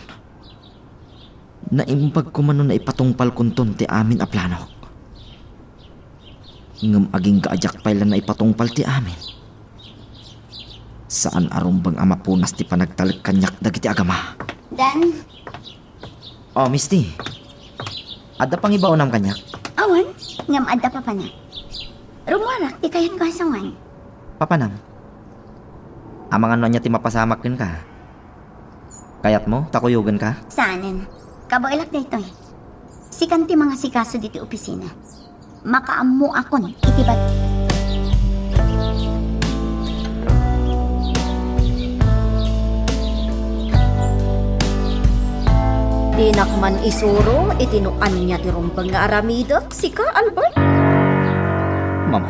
Naimbag koma no naipatungpalkonton ti amin a planok. Ngem agingga a diak pay la naipatungpal ti amin, saan a rumbeng a mapunas ti panagtalek kaniak dagiti agama. Dan. Oh, Misty. Adda pangibaonam kaniak? Awan, ngem adda papanak. Rummuarak ti kayatko a sanguen. Papanam? Amangan no ania ti mapasamak kenka? Kayatmo ta kuyogenka? Saanen. Kabaelak daytoy. Sikan ti mangasikaso ditoy opisina. Makaammoakon iti bag- Dinak man isuro iti no ania ti rumbeng nga aramidek, sika, Albert? Mama.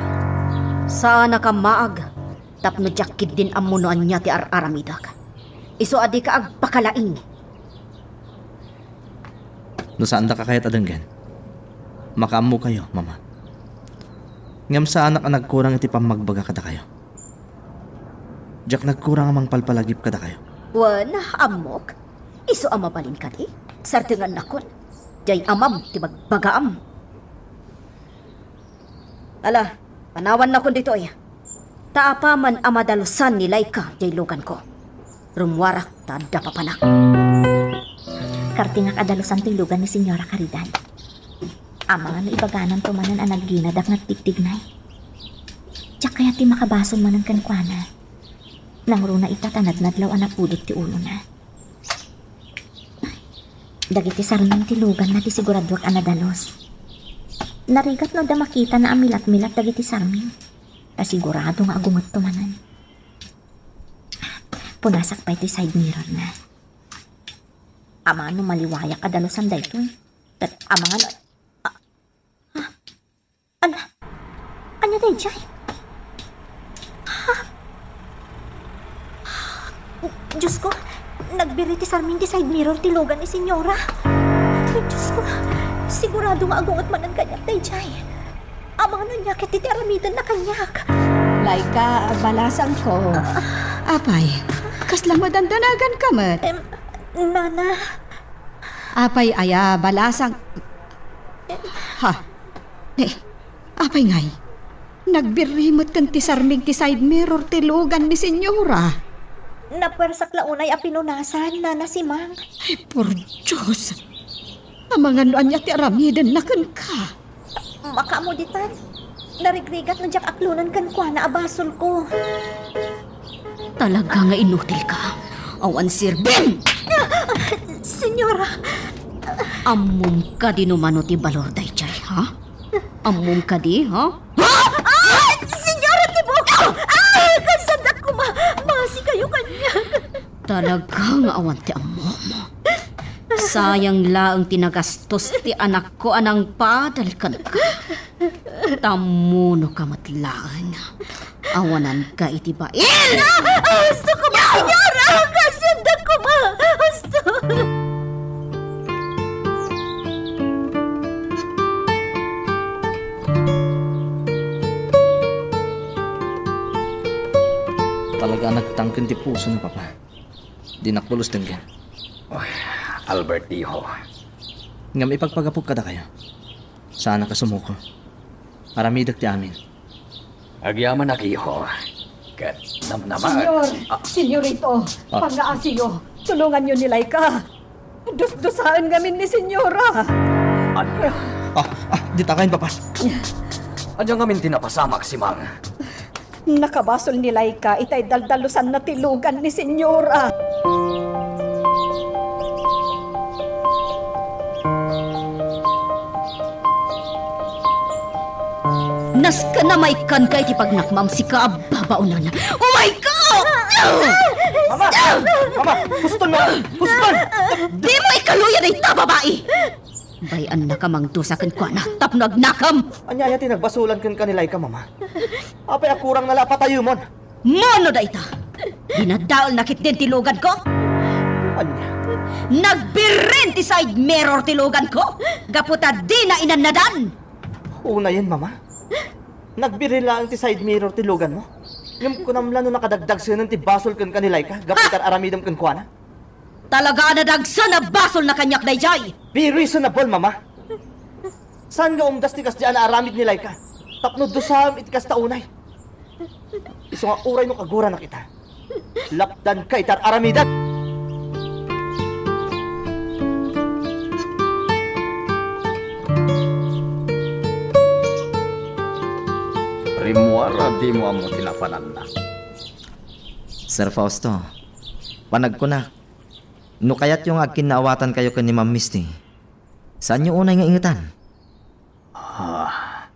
Saanaka maag tapno diak ketdin ammo no ania ti ar-aramidek. Isu a dika agpakalaing. No saandaka kayat a denggen, makaammokayo, Mama. Ngem saanak a nagkurang iti pammagbaga kadakayo. Diak nagkurang a mangpalpalagip kadakayo. Wen, ammok. Isu a mabalin kadi, sartengannakon. Diay amam ti bagbagaam. Ala, panawannakon ditoy. Ta apaman a madalusan ni Laika diay luganko, rummuarak ta adda papanak. Kartingak a dalusan ti lugan ni Señora Caridad. Amangan no ibagananto manen a nagginadak nga agtigtignay. Diak kayat ti makabasol manen kenkuana. Nangruna ita ta nadnadlaw a napudot ti ulona. Dagiti sarming ti luganna ti siguraduak a nadalus. Narigat no adda makitana a milatmilat dagiti sarming. Ta sigurado nga agungetto manen. Punasak pay ti side mirrorna. Amangan no maliwayak a dalusan daytoy. Ket amangan no, ah, ah, Ala, ania daydiay? Ha? Diyos ko, nagbirri ti sarming ti side mirror ti lugan ni Señora. Diyos ko, sigurado nga agunget manen kaniak daydiay. Amangan no ania ketdi ti aramidenna kaniak. Laika, balasangko. Apay, kasla madandanaganka met? Em, Nana. Apay aya, balasang-, Ha? Eh, apay ngay? Nagbirri met ken ti sarming ti side mirror ti lugan ni Señora. Napuersak la unay a pinunasan, Nana Simang. Ay, por Dios! Amangan no ania ti aramidenna kenka. Makaammo ditan. Narigrigat no diak aklonen kenkuana a basolko. Talaga nga inutilka. Awan serbim! Señora! Ammom kadi no mano ti balor daydiay, ha? Ammom kadi, ha? Ah! Señora, ti buokko! Ah! Kasadak koma! Basikayo kaniak! Talaga nga awan ti ammom. Sayang laeng ti nagastos ti anakko a nangpadal kenka. Tammunoka met laeng. Awananka iti bain. Husto koma, señora! Kasadak koma! Husto! Talaga a nagtangken ti pusona, Papa. Dinak pulos denggen. Ay, Albert, iho. Ngem ipagpagapok kadakayo. Saanak a sumuko. Aramidek ti amin. Agyamanak, iho. Ket namnama. Señor, ah, Señorito, ah, pangngaasiyo. Tulonganyo ni Laika. Dusdusaen ngamin ni Señora. Ania? Ah, ah, dita kayon, Papa. Ania ngamin ti napasamak, Simang? Nakabasol ni Laika itay daldalusanna ti lugan ni Señora. Nasken a maikkanka iti pagnakmam, sika a babaonan. Umayka! Mama! Mama! Huston, Mama! Huston! Dimo ikaluya dayta babai! Bay-annaka mangdusa kenkuana tapno agnakam! Ania aya ti nagbasolan kenka ni Laika, Mama? Apay a kurangna la a patayemon? Mano dayta? Dinadaelna ketdin ti luganko? Ania? Nagbirrin ti side mirror ti luganko gapu ta dina inannadan! Unayen, Mama. Nagbirri laeng ti side mirror ti luganmo. Ngem kunam la no nakadagdagsenen ti basol kenka ni Laika gapu ita ar-aramidem kenkuana? Talaga a nadagsen a basolna kaniak daydiay! Be reasonable, Mama. Saan nga umdas ti kasdiay a naaramid ni Laika tapno dusaem iti kasta unay? Isu nga uray no kaguranak ita, lapdanka iti ar-aramidek. Rimmuar a dimo ammo ti napananna. Sir Fausto, panagkunak, no kayatyo nga agkinnaawatan kayo ken ni Ma'am Misty, saanyo unay nga ingetan? Ah.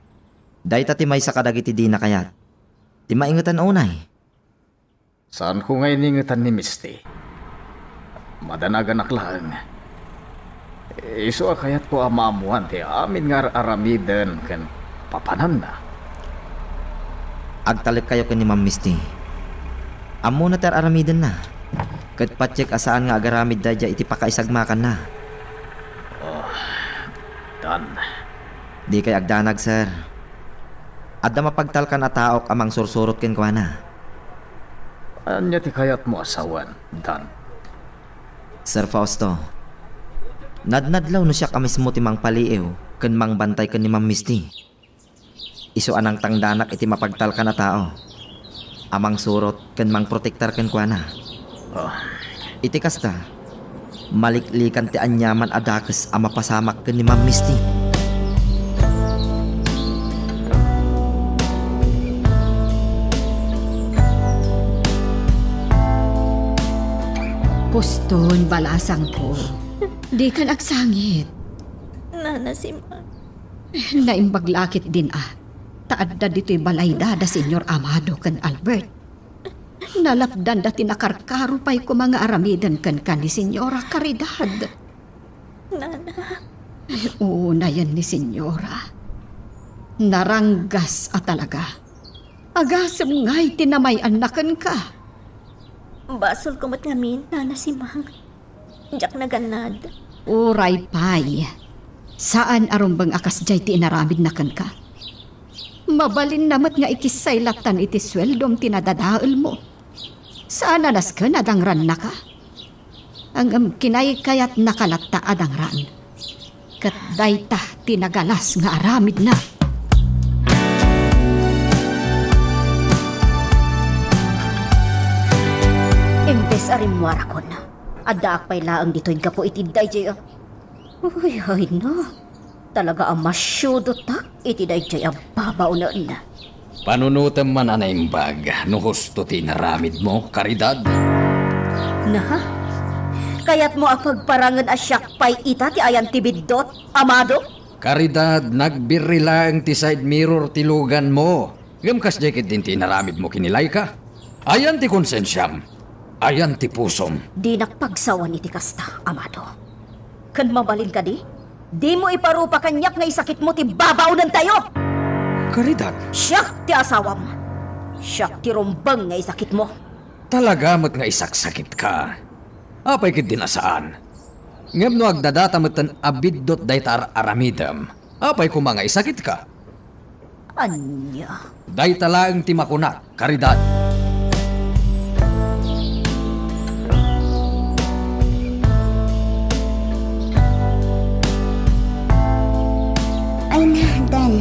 Dayta ti maysa kadagiti dina kayat. Ti maingetan unay. Saanko nga iningetan ni Misty. Madanaganak laeng. Isu a kayatko a maammoan ti amin nga ar-aramiden ken papananna. Agtalekkayo ken ni Ma'am Misty. Ammona ti ar-aramidenna. Ket patiek a saan nga agaramid daydiay iti pakaisagmakanna. Oh, Dan. Dikay agdanag, sir. Adda mapagtalkan a taok a mangsursurot kenkuana. Ania ti kayatmo a sawen, Dan? Sir Fausto, nadnadlaw no siak a mismo ti mangpaliiw ken mangbantay ken ni Ma'am Misty. Isu a nangtangdanak iti mapagtalkan a tao a mangsurot ken mangprotektar kenkuana. Ah. Iti kasta, maliklikan ti aniaman a dakes a mapasamak ken ni Ma'am Misty. Poston, balasangko. Dikan agsangit. Nana, si Ma. Naimbag la ketdin a ta adda ditoy balayda da Señor Amado ken Albert. Nalapdanda ti nakarkaro pay koma nga aramiden kenka ni Señora Caridad. Nana. Unayen ni Señora. Naranggas a talaga. Agasem ngay ti namay-anna kenka. Basolko met ngamin, Nana Simang. Diak nagannad. Uray pay. Saan a rumbeng a kasdiay ti inaramidna kenka. Mabalinna met nga ikissay lattan iti sueldom ti nadadaelmo. Saan a nasken a dangrannaka. Ngem kinaykayatnaka latta a dangran. Ket dayta ti nagalas nga aramidna. Imbes a rimmuarakon, addaak pay laeng ditoy gapu iti daydiay a, uy, ay no. Talaga a masiudotak iti daydiay a babaonen. Panunotem man a naimbag no husto ti inaramidmo, Caridad. Na? Kayatmo a pagparangen a siak pay ita ti ayan ti biddut, Amado? Caridad, nagbirri laeng ti side mirror ti luganmo. Ngem kasdiay ketdin ti inaramidmo ken ni Laika. Ayan ti konsensiam. Ayan ti pusom. Dinak pagsawan iti kasta, Amado. Ken mabalin kadi, dimo iparupa kaniak nga isakitmo ti babaonentayo. Caridad. Siak ti asawam. Siak ti rumbeng nga isakitmo. Talaga met nga isaksakitka. Apay ketdin a saan? Ngem no agdadata metten a biddut dayta ar-aramidem, apay koma nga isakitka? Ania? Dayta laeng ti makunak, Caridad. Ay na, Dan.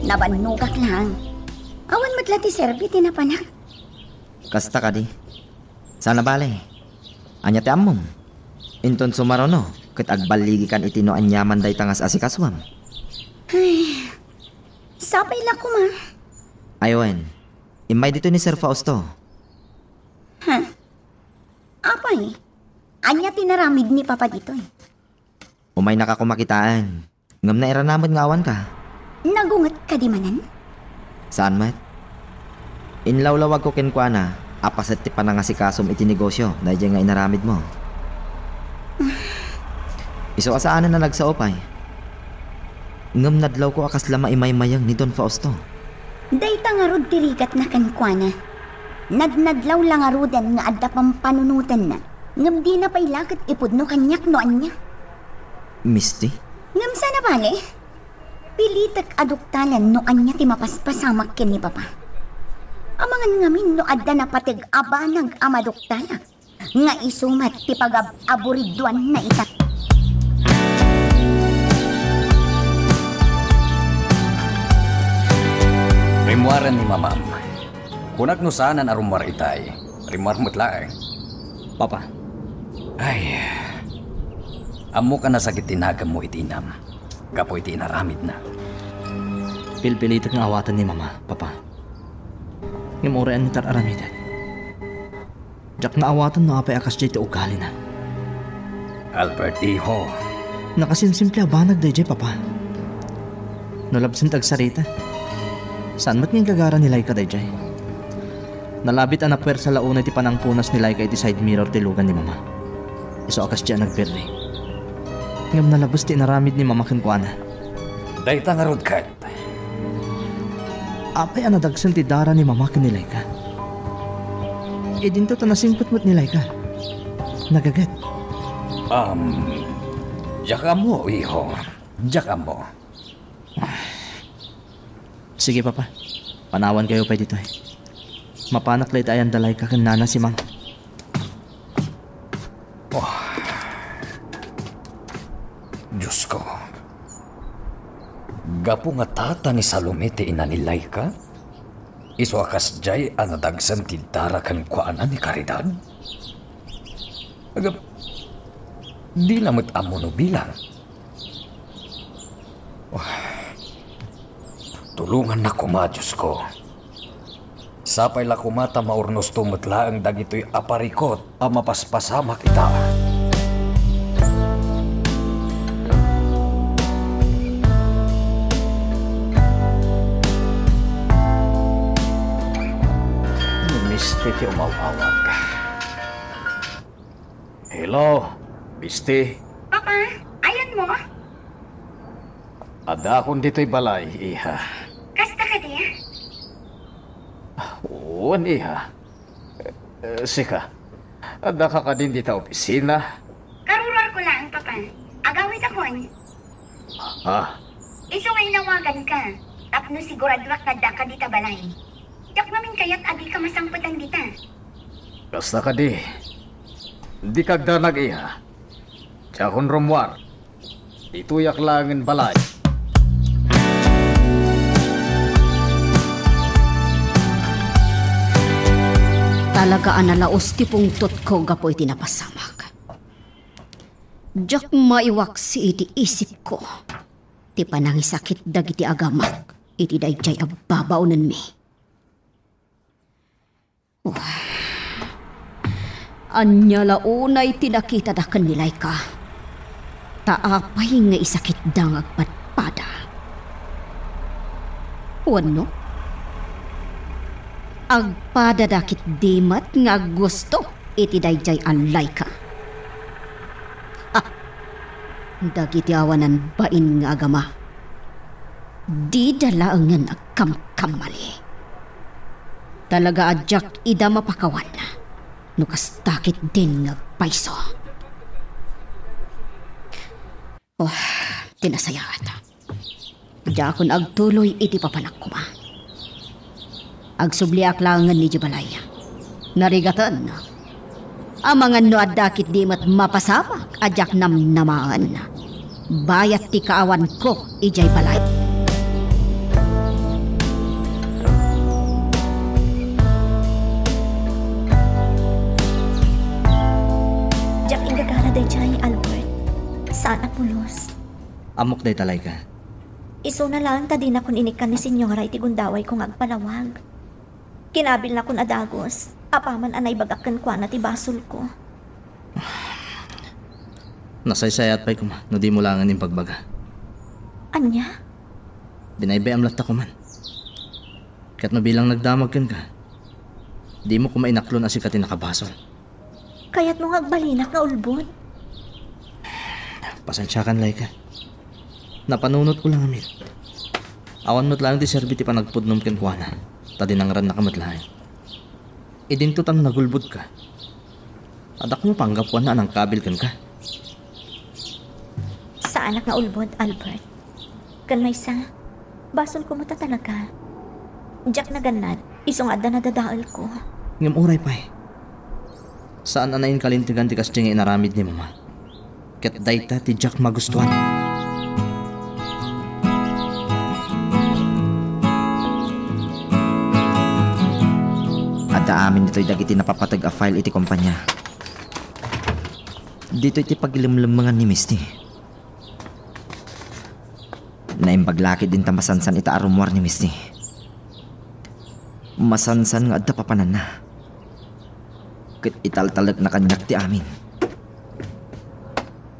Nabannogak lang. Awan met la ti serbi ti napanak. Kasta kadi? Sana bale. Ania ti ammom? Inton sumaruno, ket agballigikan iti no aniaman dayta nga as-asikasuam. Ay, sapay la koma. Ay wen, immay ditoy ni Sir Fausto. Ha? Apay, ania ti naramid ni Papa ditoy? Umaynaka koma kitaen, ngem nairana met nga awanka. Nagunget kadi manen? Saan met. Inlawlawagko kenkuana a paset ti panangasikasom iti negosio daydiay nga inaramidmo. Isu a saanen a nagsao pay. Ngem nadlawko a kasla maimaymayeng ni Don Fausto. Dayta ngarud ti rigatna kenkuana. Nadnadlaw la ngaruden nga adda pampanunotenna, ngem dina pay la ket ipudno kaniak no ania. Misti? Ngem sana bale, pilitek a duktalen no ania ti mapaspasamak ken ni Papa. Amangan ngamin no adda napateg a banag a maduktalak. Nga isu met ti pagab-aburiduanna ita. Rimmuaren ni Mamam. Kunak no saanen a rummuar itay, rimmuar met laeng. Papa. Ay. Ammok a nasakit ti nagemmo iti inam gapu iti inaramidna. Pilpilitek nga awaten ni Mama, Papa. Ngem uray ania ti ar-aramidak. Diak naawaten no apay a kasdiay ti ugalina. Albert, iho. Nakasimsimple a banag daydiay, Papa. No labsen ti agsarita, saan met nga inggagara ni Laika daydiay. Nalabit a napuersa la unay ti panangpunas ni Laika iti side mirror ti lugan ni Mama. Isu a kasdiay a nagberri. Ngem nalabes ti inaramid ni Mama kenkuana. Dayta ngarud ket. Apay a nadagsen ti dara ni Mama ken ni Laika? Idinto ta nasingpet met ni Laika. Nagaget. Um, diak ammo, iho. Diak ammo. Sige, Papa. Panawankayo pay ditoy. Mapanak la iti ayan da Laika ken Nana Simang. Oh. Diosko. Gapu nga tata ni Salome ti ina ni Laika? Isu a kasdiay a nadagsen ti dara kenkuana ni Caridad? Agap-, dina met ammo no bilang. Oh. Tulongannak koma, Diosko. Sapay la koma ta maurnosto met laeng dagitoy a parikut a mapaspasamak ita. Ni Misty ti umawawag. Hello, Misty. Papa, ayanmo? Addaakon ditoy balay, iha. Kasta kadi? Wen, iha. Eh, sika, addaka kadin dita opisina? Karuruarko laeng, Papa. Agawidakon. Ah. Isu nga inawaganka, tapno siguraduak nga addaka dita balay. Diak ngamin kayat a dika masangpetan dita. Kasta kadi. Dika agdanag, iha. Diakon rummuar. Ditoyak laengen balay. Talaga a nalaus ti pungtotko gapu iti napasamak. Diak maiwaksi iti isipko ti panangisakit dagiti agamak iti daydiay a babaonenmi. Ania la unay ti nakitada ken ni Laika? Ta apay nga isakitda nga agpadpada? Wenno, agpadada ketdi met nga aggusto iti daydiay a Laika? Ha! Dagiti awanan bain nga agama, dida laengen agkamkammali. Talaga a diak ida mapakawan no kasta ketdin nga agpayso. Oh, ti nasayaat. Diakon agtuloy iti papanak koma. Agsubliak laengen idiay balay. Narigaten. Amangan no adda ketdi met mapasamak a diak namnamaen. Bayat ti kaawanko idiay balay. Diak inggagara daydiay, Albert. Saan a pulos. Ammok dayta, Laika. Isuna laeng ta dinakon inikkan ni Señora iti gundawayko nga agpalawag. Kinabilnakon a dagus, apaman a naibagak kenkuana ti basolko. Nasaysayaat pay koma no dimo laengen imbagbaga. Ania? Binaybay-am latta koman. Ket no bilang nagdamag kenka, dimo koma inaklon a sika ti nakabasol. Kayatmo nga agbalinak nga ulbod? Pasensiakan, Laika. Napanunotko la ngamin. Awan met laeng ti serbi ti panagpudnom kenkuana, ta dinangrannaka met laeng. Idinto ta no nagulbodka, adda koma panggapuanna a nangkabil kenka. Saanak nga ulbod, Albert. Ken maysa, basolko met a talaga. Diak nagannad, isu nga adda nadadaelko. Ngem uray pay, saan a nainkalintegan ti kasdi nga inaramid ni Mama. Ket dayta ti diak magustuan. Adda amin ditoy dagiti napapateg a file iti kompania. Ditoy ti pagilemlemmengan ni Misty. Naimbag la ketdin ta masansan ita a rummuar ni Misty. Masansan nga adda papananna. ket italtalekna kaniak ti amin.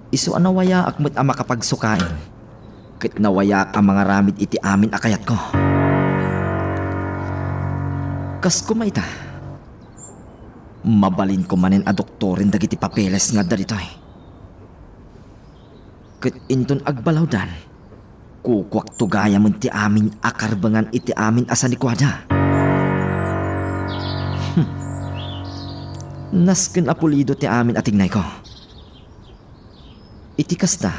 Isu a nawayaak met a makapagsukaen, ket nawayaak a mangaramid iti amin a kayatko. Kas koma ita, mabalinko manen a doktoren dagiti papeles nga adda ditoy. Ket inton agbalawdan, kukuakto gayamen ti amin a karbengan iti amin a sanikuada. Hmm. Nasken a pulido ti amin a tignayko. Iti kasta,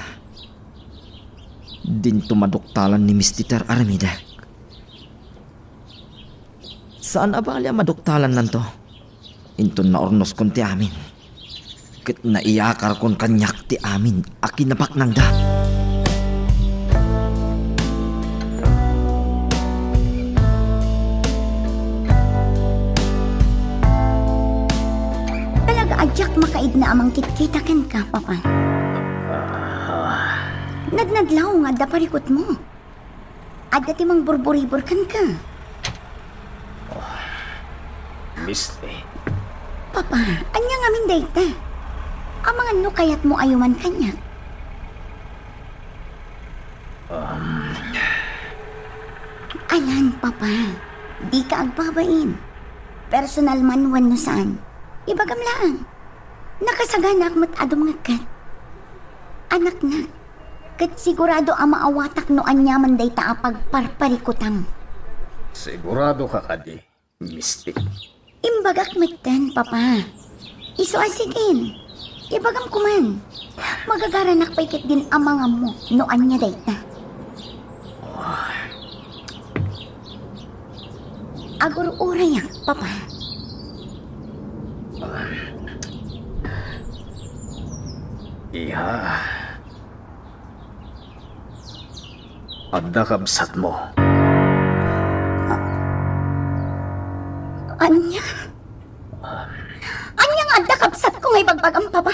dinto maduktalan ni Mister Aramidek. Saan a bali a maduktalannanto. Inton naurnoskon ti amin, ket naiyakarkon kaniak ti amin a kinabaknangda. Talaga a diak makaidna a mangkitkita kenka, Papa. Nadnadlaw nga adda parikutmo. Adda ti mangburburibur kenka. Oh, Misty. Papa, ania ngamin dayta? Amangan no kayatmo a yuman kaniak. Um. Alan, Papa. Dika agbabain. Personal man wenno saan. Ibagam laeng. Nakasaganaak met a dumngegka. Anaknak. Ket sigurado a maawatak no aniaman dayta a pagparparikutam. Siguradoka kadi, Misty? Imbagak metten, Papa. Isu a sige. Ibagam koman. Magagaranak pay ketdin amanganmo no ania dayta. Agur-urayak, Papa. Iha. Adda kabsatmo. A-, ania? Ania nga adda kabsatko nga ibagbagam, Papa?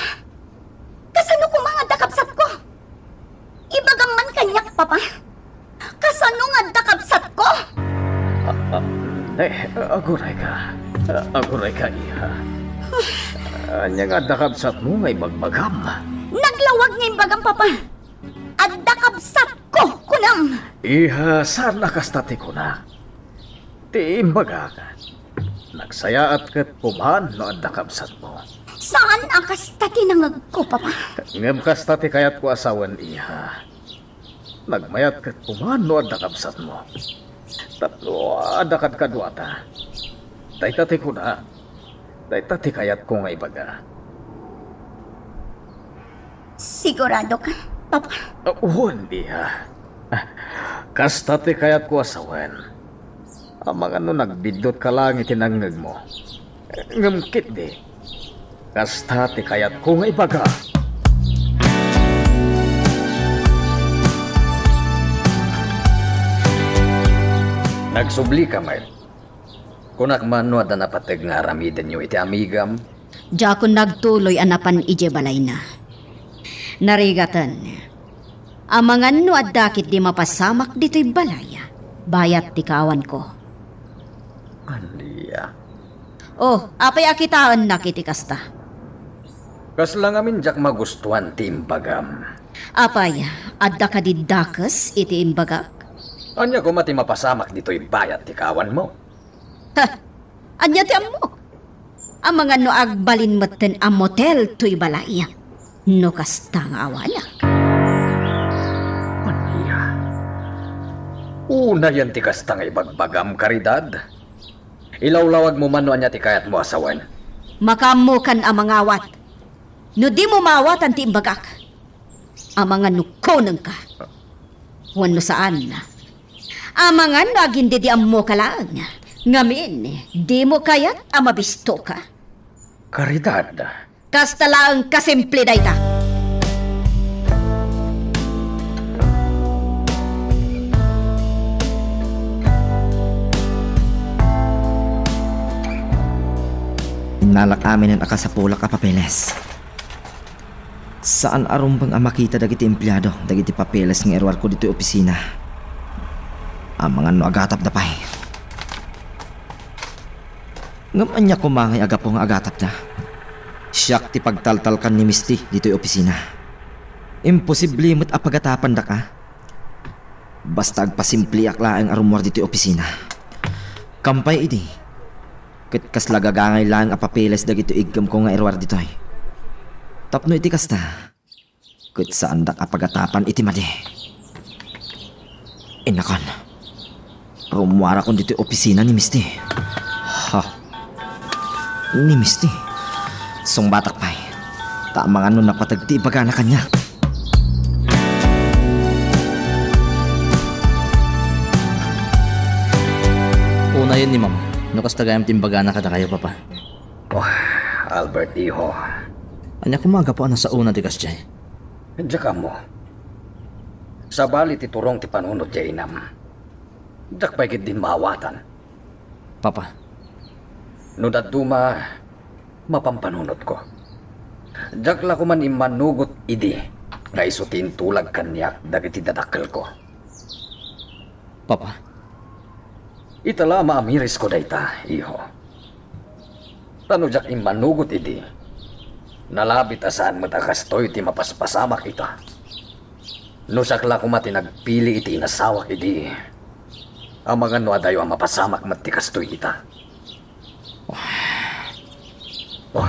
Kasano koma nga adda kabsatko? Ibagam man kaniak, Papa. Kasano nga adda kabsatko? Ah, ah, eh, agurayka. Ah, agurayka, iha. Ania nga adda kabsatmo nga ibagbagam? Naglawag nga imbagam, Papa. Adda kabsatko, kunam. Iha, saan a kasta ti kunak. Ti imbagak, nagsayaat ket puman no adda kabsatmo. Saan a kasta ti nangegko, Papa. Ngem kasta ti kayatko a sawen, iha. Nagmayat ket puman no adda kabsatmo. Tapno adda kadkaduata. Dayta ti kuna. Dayta ti kayatko nga ibaga. Sigurado ka, Papa? Ah, wen, iha. Ah, kasta ti kayatko a sawen. Amangan no nagbiddut ka laeng iti nangngegmo. Ngem ketdi, kasta ti kayatko nga ibaga. Nagsubli ka met. Kunak man no adda napateg nga aramidenyo iti amigam? Diakon nagtuloy a napan idiay balayna. Narigaten, amangan no adda ketdi mapasamak ditoy balay, bayat ti kaawanko. Ania? Oh, apay a kitaennak iti kasta? Kasla ngamin diak magustuan ti imbagam. Apay, adda kadi dakes iti imbagak? Ania koma ti mapasamak ditoy bayat ti kaawanmo? Ha! Ania ti ammok? Amangan no agbalin metten a motel toy balay, no kasta nga awanak. Ania? Unayen ti kasta nga ibagbagam, Caridad. Ilawlawagmo man no ania ti kayatmo a sawen. Makaammokan a mangawat. No dimo maawatan ti imbagak, amangan no kunengka wenno saan. Amangan no agindidiammoka laeng, ngamin, dimo kayat a mabistoka. Caridad. Kasta laeng kasimple dayta. Innalak aminen a kasapulak a papeles. Saan a rumbeng a makita dagiti empleado dagiti papeles nga iruarko ditoy opisina. Amangan no agatapda pay. Ngem ania koma ngay a gapu nga agatapda? Siak ti pagtaltalkan ni Misty ditoy opisina. Imposible met a pagatapandak a. Basta agpasimpliak laeng a rummuar ditoy opisina. Kampay idi, ket kasla gagangay laeng a papeles dagiti iggemko nga iruar ditoy. Tapno iti kasta, ket saandak a pagatapan iti madi. Innakan, rummuarakon ditoy opisina ni Misty. Ha? Ni Misty? Sungbatak pay. Ta amangan no napateg ti ibagana kaniak. Unayen ni Mama, no kasta gayam ti imbagana kadakayo, Papa. Oh, Albert, iho. Ania koma gapu a nasaona ti kasdiay? Diak ammo. Sabali ti turong ti panunot ti inam. Diak pay ketdin maawatan. Papa. No dadduma, mapampanunotko. Diak la koman immanugot idi nga isu ti intulag kaniak dagiti dadakkelko. Papa. Ita la maamirisko dayta, iho. Ta no diak immanugot idi, nalabit a saan met a kastoy ti mapaspasamak ita. No siak la koma ti nagpili iti inasawak idi, amangan no adayo a mapasamak met ti kastoy ita. Oh.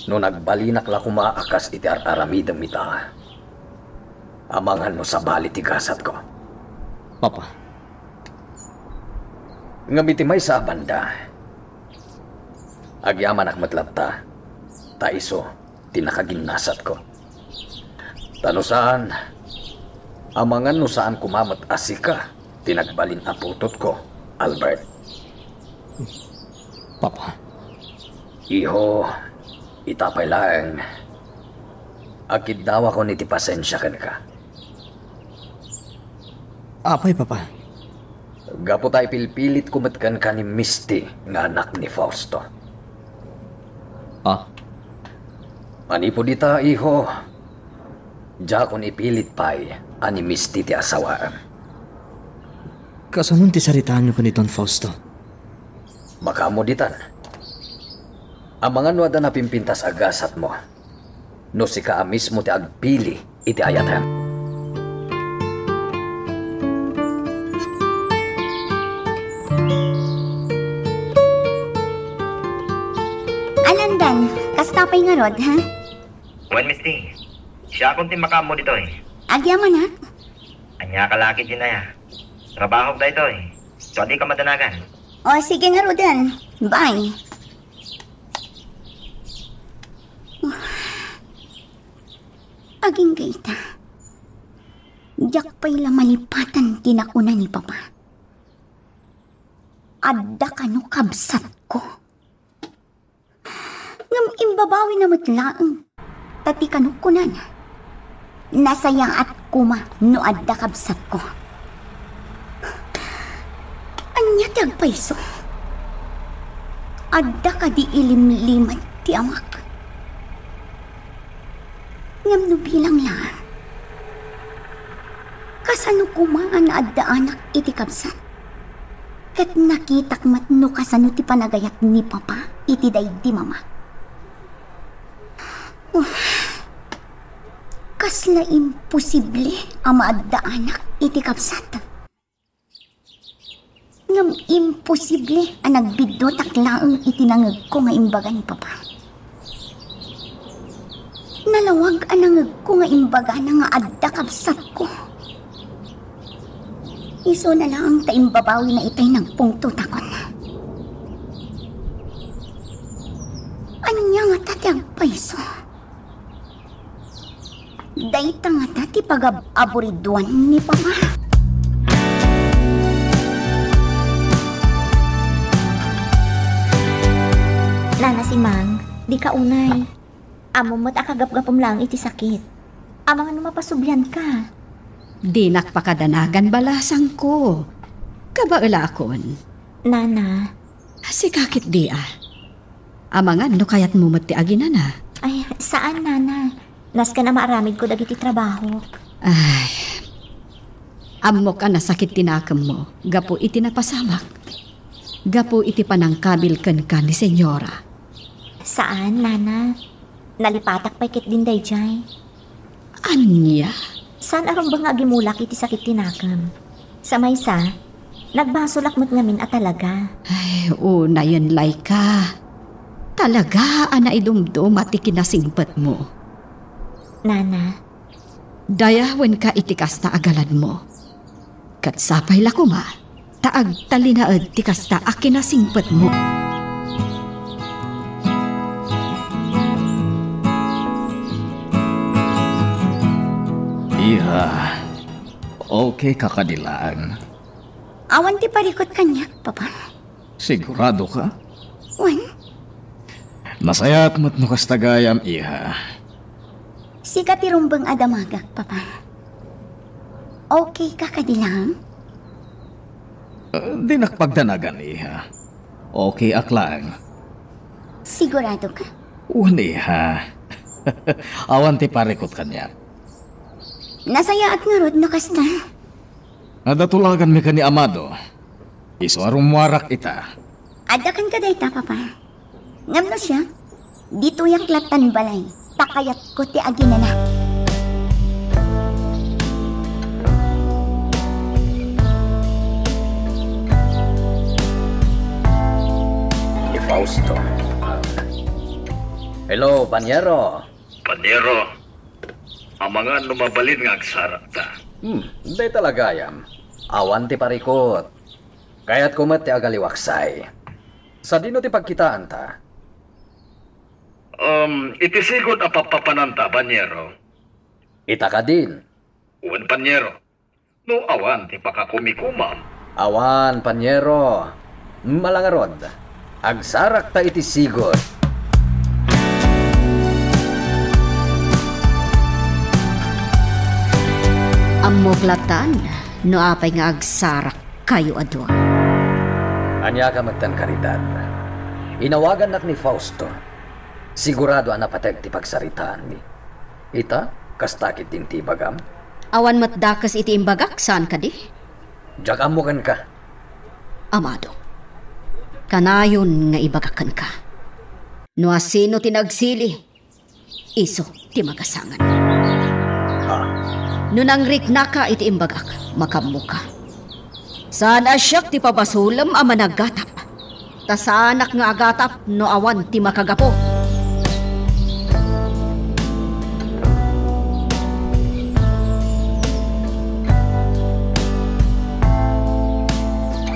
No nagbalinak la koma a kas iti ar-aramidem ita, amangan no sabali ti gasatko. Papa. Ngem iti maysa a banda, agyamanak met latta, ta isu ti nakaginnasatko. Ta no saan, amangan no saan koma met a sika ti nagbalin a putotko, Albert. Papa. Iho, ita pay laeng, agkiddawakon iti pasensia kenka. Apay, Papa? Gapu ta ipilpilitko met kenka ni Misty nga anak ni Fausto. Ah? Manipud ita, iho, diakon ipilit pay a ni Misty ti asawaem. Kasanon ti saritaanyo ken ni Don Fausto? Makaammo ditan. Amangan no adda napimpintas a gasatmo. No sika a mismo ti agpili iti ayatem. Alandan, kasta pay ngarud, ha? Wen, Misty. Siakon ti makaammo ditoy. Agyamanak? Ania ka la ketdin aya? Trabahok daytoy. So, adika madanagan. O, sige ngaruden. Bye. Agingga ita. Diak pay la malipatan ti nakuna ni Papa. Adda kano kabsatko. Ngem imbabawina met laeng. Ta ti kano kunana, nasayaat koma no adda kabsatko. Ania ti agpayso? Adda kadi ilimlimet ti amak? Ngem no bilang laeng, kasano koma a naaddaanak iti kabsat? Ket nakitak met no kasano ti panagayat ni Papa iti daydi mama. Kasla imposible a maaddaanak iti kabsat. Ngem imposible a nagbiddutak laeng iti nangegko nga imbaga ni Papa. Nalawag a nangegko nga imbagana nga adda kabsatko. Isuna laeng ta imbabawina itay nagpungtotakon. Ania ngata ti agpayso? Dayta ngata ti pagab-aburiduan ni Papa. Nana Simang, dika unay. Ammom met a kagapgapem laeng iti sakit. Amangan no mapasublianka. Dinak pakadanagan balasangko. Kabaelakon. Nana. Sika ketdi a. Amangan no kayatmo met ti aginana. Ay, saan, Nana. Nasken a maaramidko dagiti trabahok. Ay. Ammok a nasakit ti nakemmo gapu iti napasamak. Gapu iti panangkabil kenka ni Senyora. Saan, Nana. Nalipatak pay ketdin daydiay. Ania? Saan a rumbeng nga agimulak iti sakit ti nakem. Sa maysa, nagbasolak met ngamin a talaga. Ay, unayen, Laika. Talaga a naidumduma ti kinasingpetmo. Nana. Dayawenka iti kasta a galadmo. Ket sapay la koma ta agtalinaed ti kasta a kinasingpetmo. Iha, okay ka kadi laeng? Awan ti parikut kaniak, Papa. Sigurado ka? Wen. Nasayaat met no kasta gayam, iha. Sika ti rumbeng a damagak, Papa. Okay ka kadi laeng? Ah, dinak pagdanagan, iha. Okay ak laeng. Sigurado ka? Wen, iha. Awan ti parikut kaniak. Nasayaat ngarud no kasta. Adda tulaganmi ken ni Amado. Isu a rummuarak ita. Adda kenka dayta, Papa. Ngem no siak, ditoyak lattan balay, ta kayatko ti aginana. Ni Fausto. Hello, Panyero. Panyero, amangan no mabalin nga agsarakta. Hmm, dayta la gayam. Awan ti parikut. Kayatko met ti agaliwaksay. Sadino ti pagkitaanta? Um, iti sigud a pappapananta, Panyero. Ita kadin? Wen, Panyero. No awan ti pakakumikumam. Awan, Panyero. Mala ngarud, agsarakta iti sigud. Ammok lattan no apay nga agsarak kayo a dua. Ania ka metten, Caridad? Inawagannak ni Fausto. Sigurado a napateg ti pagsaritaanmi. Ita, kasta ketdin ti ibagam? Awan met dakes iti imbagak, saan kadi? Diak ammo kenka. Amado, kanayon nga ibagak kenka. No asino ti nagsili, isu ti magasangan. Ah. No nangriknaka iti imbagak, makammoka. Saan a siak ti pabasolem a managatap, ta saanak nga agatap no awan ti makagapu.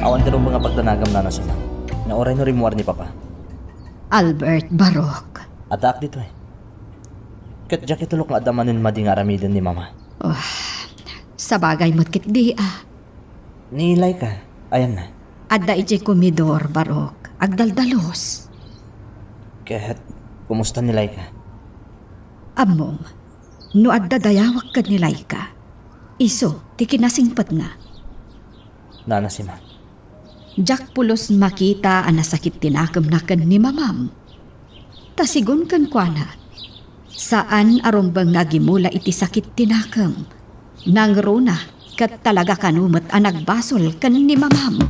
Awan ti rumbeng a pagdanagam, Nana Simang. Nga uray no rimmuar ni Papa. Albert, Barok. Addaak ditoy. Ket diak itulok nga adda manen madi nga aramiden ni Mama. Oh, sabagay met ketdi a. Ni Laika, ayanna? Adda idiay komedor, Barok. Agdaldalus. Ket, kumusta ni Laika? Ammom, no adda dayawak ken ni Laika, isu ti kinasingpetna. Nana Simang. Diak pulos makita a nasakit ti nakemna ken ni Mamam. Ta sigun kenkuana, saan a rumbeng nga agimula iti sakit ti nakem. Nangruna ket talaga kano met a nagbasol ken ni Mamam.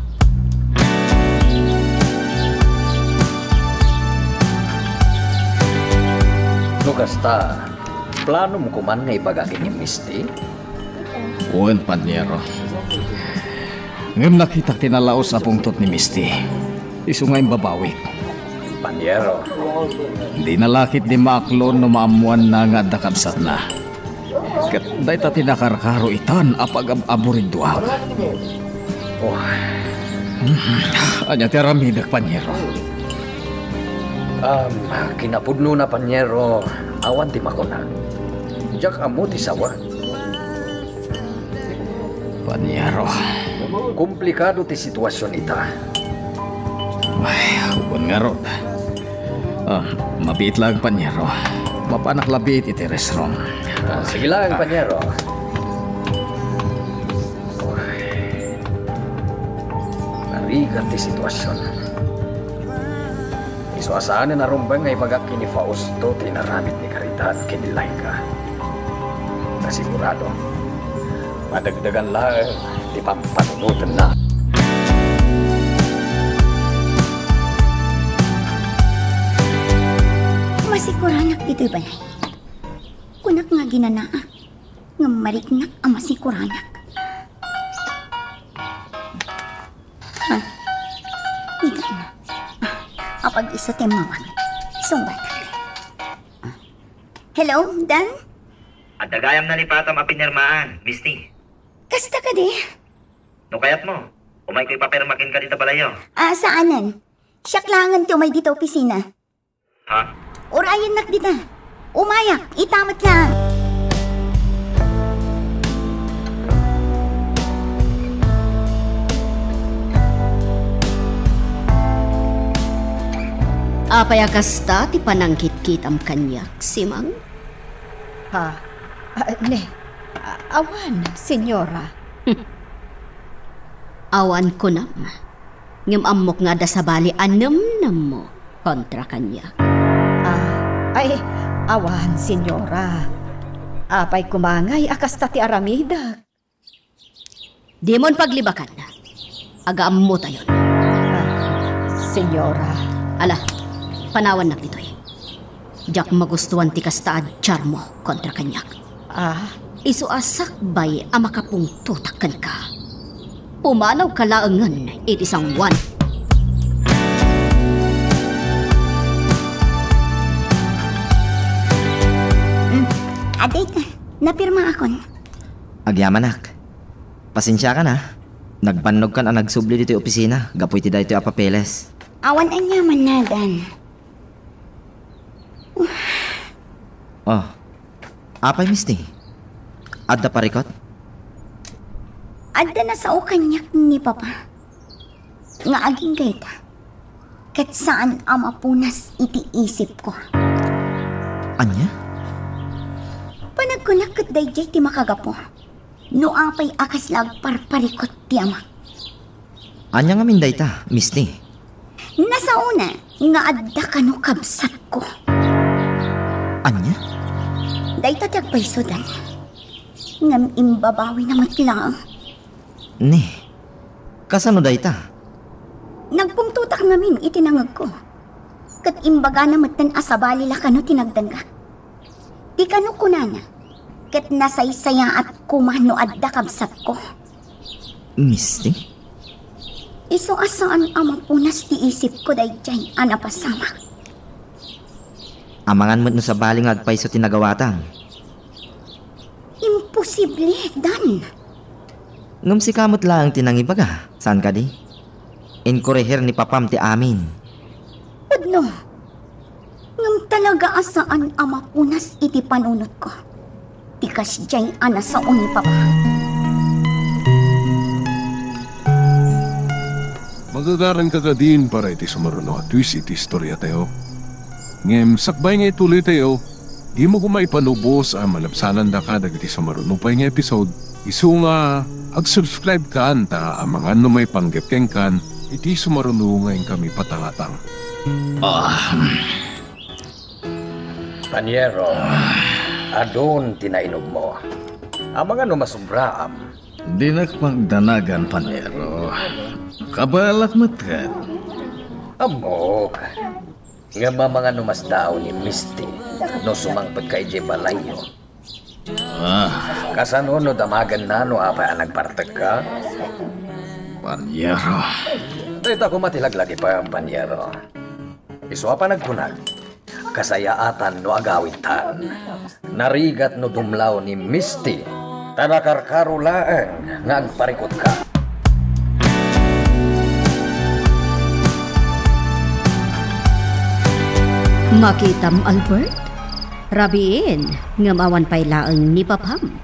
No kasta, planom koman nga ibaga ken ni Misty? Wen, Panyero. Ngem nakitak ti nalaus a pungtot ni Misty. Isu nga imbabawik. Panyero. Dina la ketdi maaklon no maammoanna nga adda kabsatna. Ket dayta ti nakarkaro itan a pagab-aburidduak. Oh. Ania ti aramidek, Panyero? Um, kinapudnona, Panyero, awan ti makuna. Diak ammo ti sawen. Panyero. Komplikado ti situasion ita. Ay, wen ngarud. Ah, mabiit lang, Panyero. Mapanak la biit iti restroom. Ah, sige lang, Panyero. Narigat ti situasion. Isu a saanen a rumbeng nga ibagak ken ni Fausto ti inaramid ni Caridad ken ni Laika. Ta sigurado, madagdagan laeng ti pampanunotenna. Sikoranak ditoy balay. Kunak nga ginanaak, ngem mariknak a masikuranak. Ah, nika na. Ah, apag-isu ti mawag. Sungbatak. Ah. Hello, Dan? Adda gayam nalipatam a pinirmaan, Misty. Kasta kadi? No kayatmo, umayko ipapirma kenka dita balayo. Ah, saanen? Siak laengen ti umay dita opisina. Ha? Urayennak dita. Umayak, ita met laeng. Apay a kasta ti panangkitkitam kaniak, Simang? Ha? Ah, ne. A-, awan, senyora. Awan kunam. Ngem ammok nga adda sabali a nemnemmo kontra kaniak. Ah, ay, awan, senyora. Apay koma ngay a kasta ti aramidek? Dimon paglibakan. Agaammotayon. Ah, senyora. Ala, panawannak ditoy. Diak magustuan ti kasta a diarmo kontra kaniak. Ah? Isu a sakbay a makapungtotak kenka. Pumanawka laengen iti sangoan. Mm, adda ita, napirmaakon. Agyamanak. Pasensiakan a. Nagbannogkan a nagsubli ditoy opisina gapu iti daytoy a papeles. Awan aniamanna, Dan. Oh. Apay, Misty? Adda parikut? Adda nasao kaniak ni Papa nga agingga ita. Ket saan a mapunas iti isipko. Ania? Panagkunak ket daydiay ti makagapu no apay a kasla agparparikut ti amak. Ania ngamin dayta, Misty? Nasaona nga adda kano kabsatko. Ania? Dayta ti agpayso, Dan. Ngem imbabawina met laeng. Ni, kasano dayta? Nagpungtotak ngamin iti nangegko. Ket imbagana metten a sabali la kano ti nagdanggak. Ti kano kunana, ket nasaysayaat koma no adda kabsatko. Misty? Isu a saan a mapunas ti isipko daydiay a napasamak. Amangan met no sabali nga agpayso ti nagawatam. Imposible, Dan. Ngem sika met laeng ti nangibaga, saan kadi? Inkurehir ni Papam ti amin. Pudno. Ngem talaga a saan a mapunas iti panunotko ti kasdiay a nasao ni Papa. Magagaranka kadin para iti sumaruno a twist iti istoriatayo. Ngem sakbay nga ituloytayo, dimo koma ipanubos a malabsanandaka dagiti sumaruno pay nga episode. Isu nga, ag-subscribe kan ta amangan no maipanggep kenkan iti sumaruno nga inkami patangatang. Ah, hmm. Panyero, adun ti nainummo. Amangan no masubraam. Dinak pagdanagan, Panyero. Kabalak met ket. Ammok. Ngem amangan no masdaaw ni Misty no sumangpetka idiay balayyo. Ah. Kasano no damagenna no apay a nagpartekka? Panyero. Dayta koma ti laglagipem, Panyero. Isu a panagkunak, kasayaatan no agawidtan. Narigat no dumlaw ni Misty, ta nakarkaro laeng nga agparikutka. Makitam, Albert? Rabiin, ngem awan pay laeng ni Papam.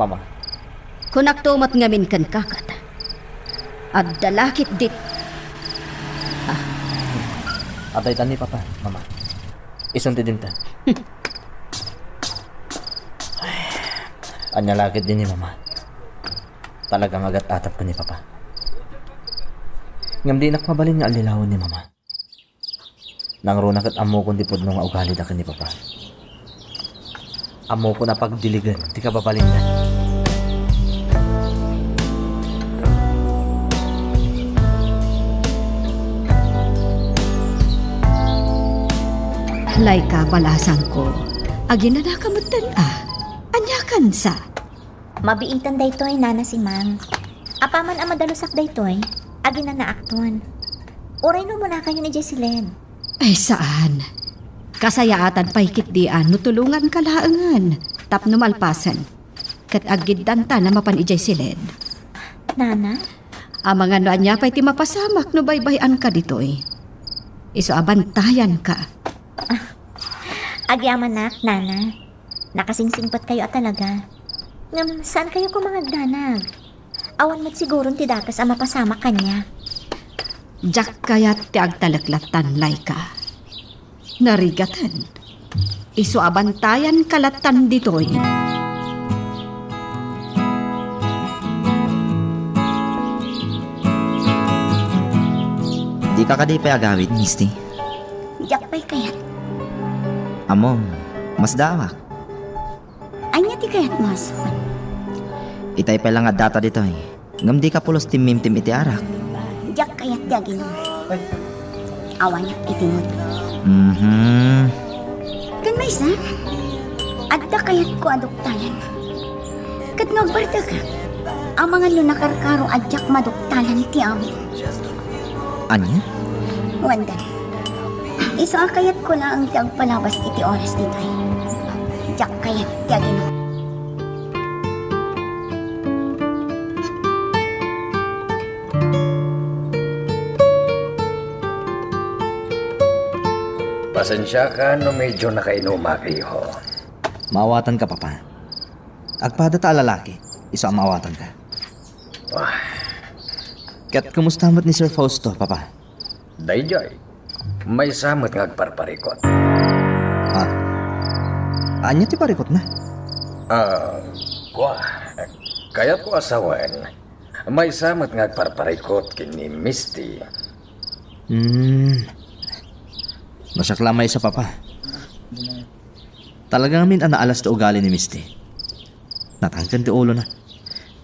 Mama. Kunakto met ngamin kenka ket. Adda la ketdi. Ah. Adda ita ni Papa, Mama. Isun ti dinta. Ania la ketdi ni Mama? Talaga nga agat-atap ken ni Papa. Ngem dinak mabalin nga allilawen ni Mama. Nangruna ket ammokon ti pudno nga ugalida ken ni Papa. Ammokon a pagdiligen ti kababalinna. Laika, balasangko. Aginanaka metten a. Aniakansa? Mabiitan daytoy, Nana Simang. Apaman a madalusak daytoy, aginanaakton. Uray no umunakayon idiay siled. Ay, saan. Kasayaatan pay ketdi a no tulonganka laengen tapno malpasen. Ket aggiddanta a mapan idiay siled. Nana? Amangan no ania pay ti mapasamak no baybay-anka ditoy. Isu a bantayanka. Agyamanak, Nana. Nakasingsingpetkayo a talaga. Ngem saankayo koma nga agdanag. Awan met siguron ti dakes a mapasamak kaniak. Diak kayat ti agtalek lattan, Laika. Narigaten. Isu a bantayanka lattan ditoy. Dika kadi pay agawid, Misty? Diak pay kayat. Ammom, masdaawak. Ania ti kayatmo a sawen? Itay pay la nga addata ditoy. Ngem dika pulos timmimtim iti arak. Diak kayat ti aginum. Awanak iti mood. Mhm. Ken maysa, adda kayatko a duktalan. Ket no agbardakak, amangan no nakarkaro a diak maduktalan ti amin. Ania? Wanda, isu a kayatko laeng ti agpalabas iti oras ditoy. Diak kayat ti aginum. Pasensiaka no medyo nakainumak, iho. Maawatanka, Papa. Agpadata a lalaki, isu a maawatanka. Ah. Ket kumusta met ni Sir Fausto, Papa? Daydiay, maysa met nga agparparikot. Ah. Ania ti parikotna? Ah, kua, kayatko a sawen, maysa met nga agparparikot ken ni Misty. Hmm. No siak la maysa, Papa. Talaga ngamin a naalas ti ugali ni Misty. Natangken ti ulona.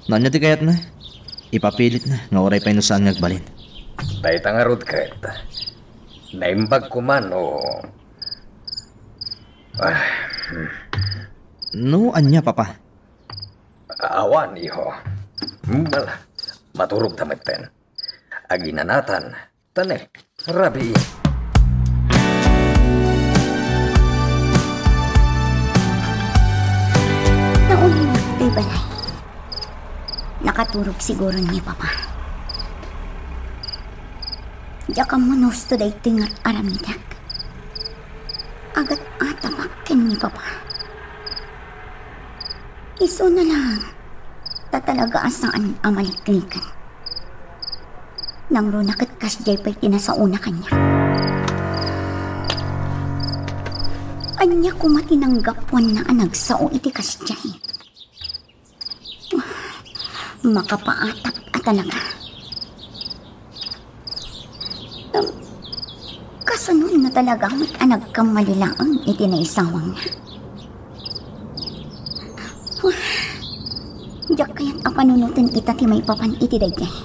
No ania ti kayatna, ipapilitna nga uray pay no saan nga agbalin. Dayta ngarud ket, naimbag koma no, ah, hmm. No ania, Papa? Awan, iho. Bala, maturogta metten. Aginanatan. Tane, rabii. Nauningak ti balay. Nakaturog siguron ni Papa. Diak ammo no husto daytoy nga aramidek. Agat-atapak ken ni Papa. Isuna laeng, ta talaga a saan a malikliken. Nangruna ket kasdiay pay ti nasaona kaniak. Ania koma ti nanggapuanna a nagsao iti kasdiay? Makapaatap a talaga. Em, kasanona talaga met a nagkammali laeng iti naisawangna? Diak kayat a panunoten ita ti maipapan iti daydiay.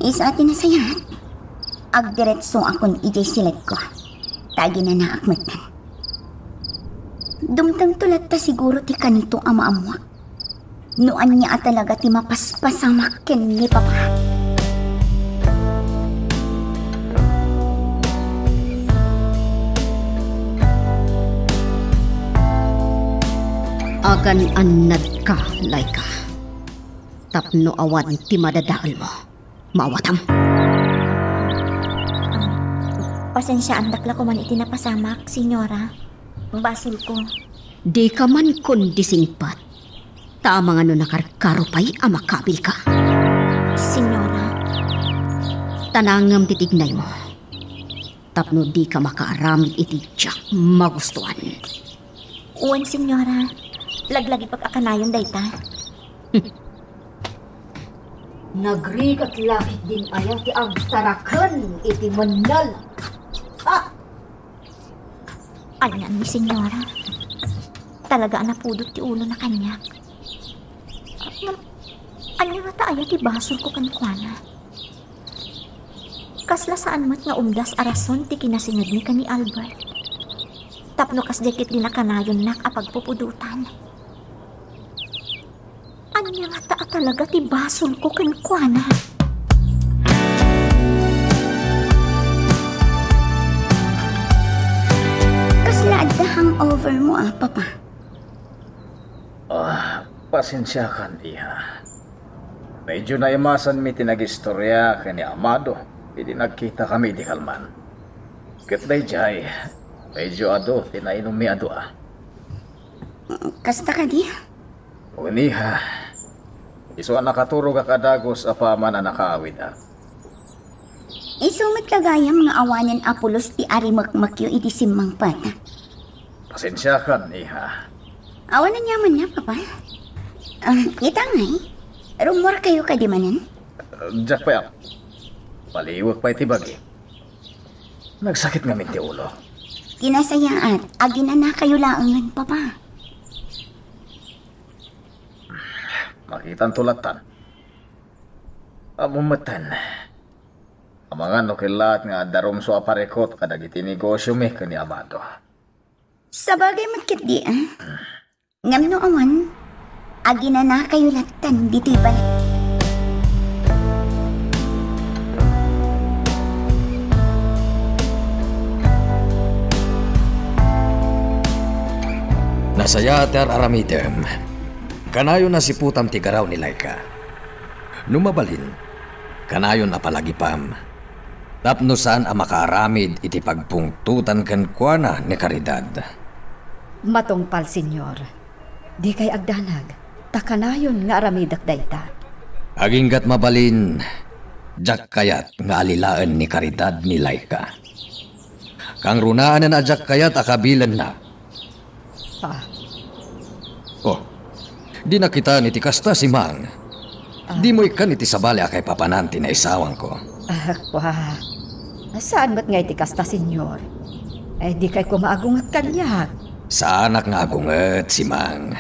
Isu a ti nasayaat, agdiretsoakon idiay siledko, ta aginanaak metten. Dumtengto latta siguro ti kanito a maammoak. No ania a talaga ti mapaspasamak ken ni Papa. Agan-annadka, Laika, tapno awan ti madadaelmo. Maawatam. Pasensiaandak la koman iti napasamak, Senyora. Basolko. Dika man kundi singpet, ta amangan no nakarkaro pay a makabilka. Senyora. Tanangem ti tignaymo. Tapno dika makaaramid iti diak magustuan. Wen, Senyora. Laglagipek a kanayon dayta. Nagrigat la ketdin aya ti agtaraken iti mennel. Ah! Ania ni Senyora? Talaga a napudot ti ulona kaniak. Ngem, ania ngata aya ti basolko kenkuana? Kasla saan met nga umdas a rason ti kinasingedmi ken ni Albert. Tapno kasdiay ketdi nakanayonnak a pagpupudotan. Ania ngata a talaga ti basolko kenkuana? Kasla adda hangover mo, a, Papa? Ah, pasensiakan, iha. Medyo naimasanmi ti nagistorya ken ni Amado idi nagkitakami idi kalman. Ket daydiay, medyo adu ti nainummi a dua. Kasta kadi? Wen, iha. Isu a nakaturogak a dagus apaman a nakaawidak. Isu met la gayam nga awanen a pulos ti arimekmekyo idi simmangpet. Pasensiakan, iha. Awan aniamanna, Papa. Um, ita ngay, rummuarkayo kadi manen? Diak pay a-, Paliwek pay ti bagi. Nagsakit ngamin ti ulo. Ti nasayaat, aginanakayo laengen, Papa. Makitanto lattan. Ammom metten, amangan no kellaat nga adda rumsua a parikut kadagiti negosiomi ken ni Amado. Sabagay met ketdi, a? Ngem no awan, aginanakayo lattan ditoy balay. Nasayaat ti ar-aramidem. Kanayon a siputam ti garaw ni Laika. No mabalin, kanayon a palagipam. Tapno saan a makaaramid iti pagpungtotan kenkuana ni Caridad. Matungpal, Señor. Dikay agdanag, ta kanayon nga aramidek dayta. Aginggat mabalin, diak kayat nga alilaen ni Caridad ni Laika. Kangrunaanen a diak kayat a kabilenna. Pa. Oh, di nakitaen iti kasta, Simang. Ah. Dimo ikkan iti sabali a kaipapanan ti naisawangko. Ah, kwa. Saan met nga iti kasta, Señor? Eh, dikay koma agunget kaniak. Saanak nga agunget, Simang.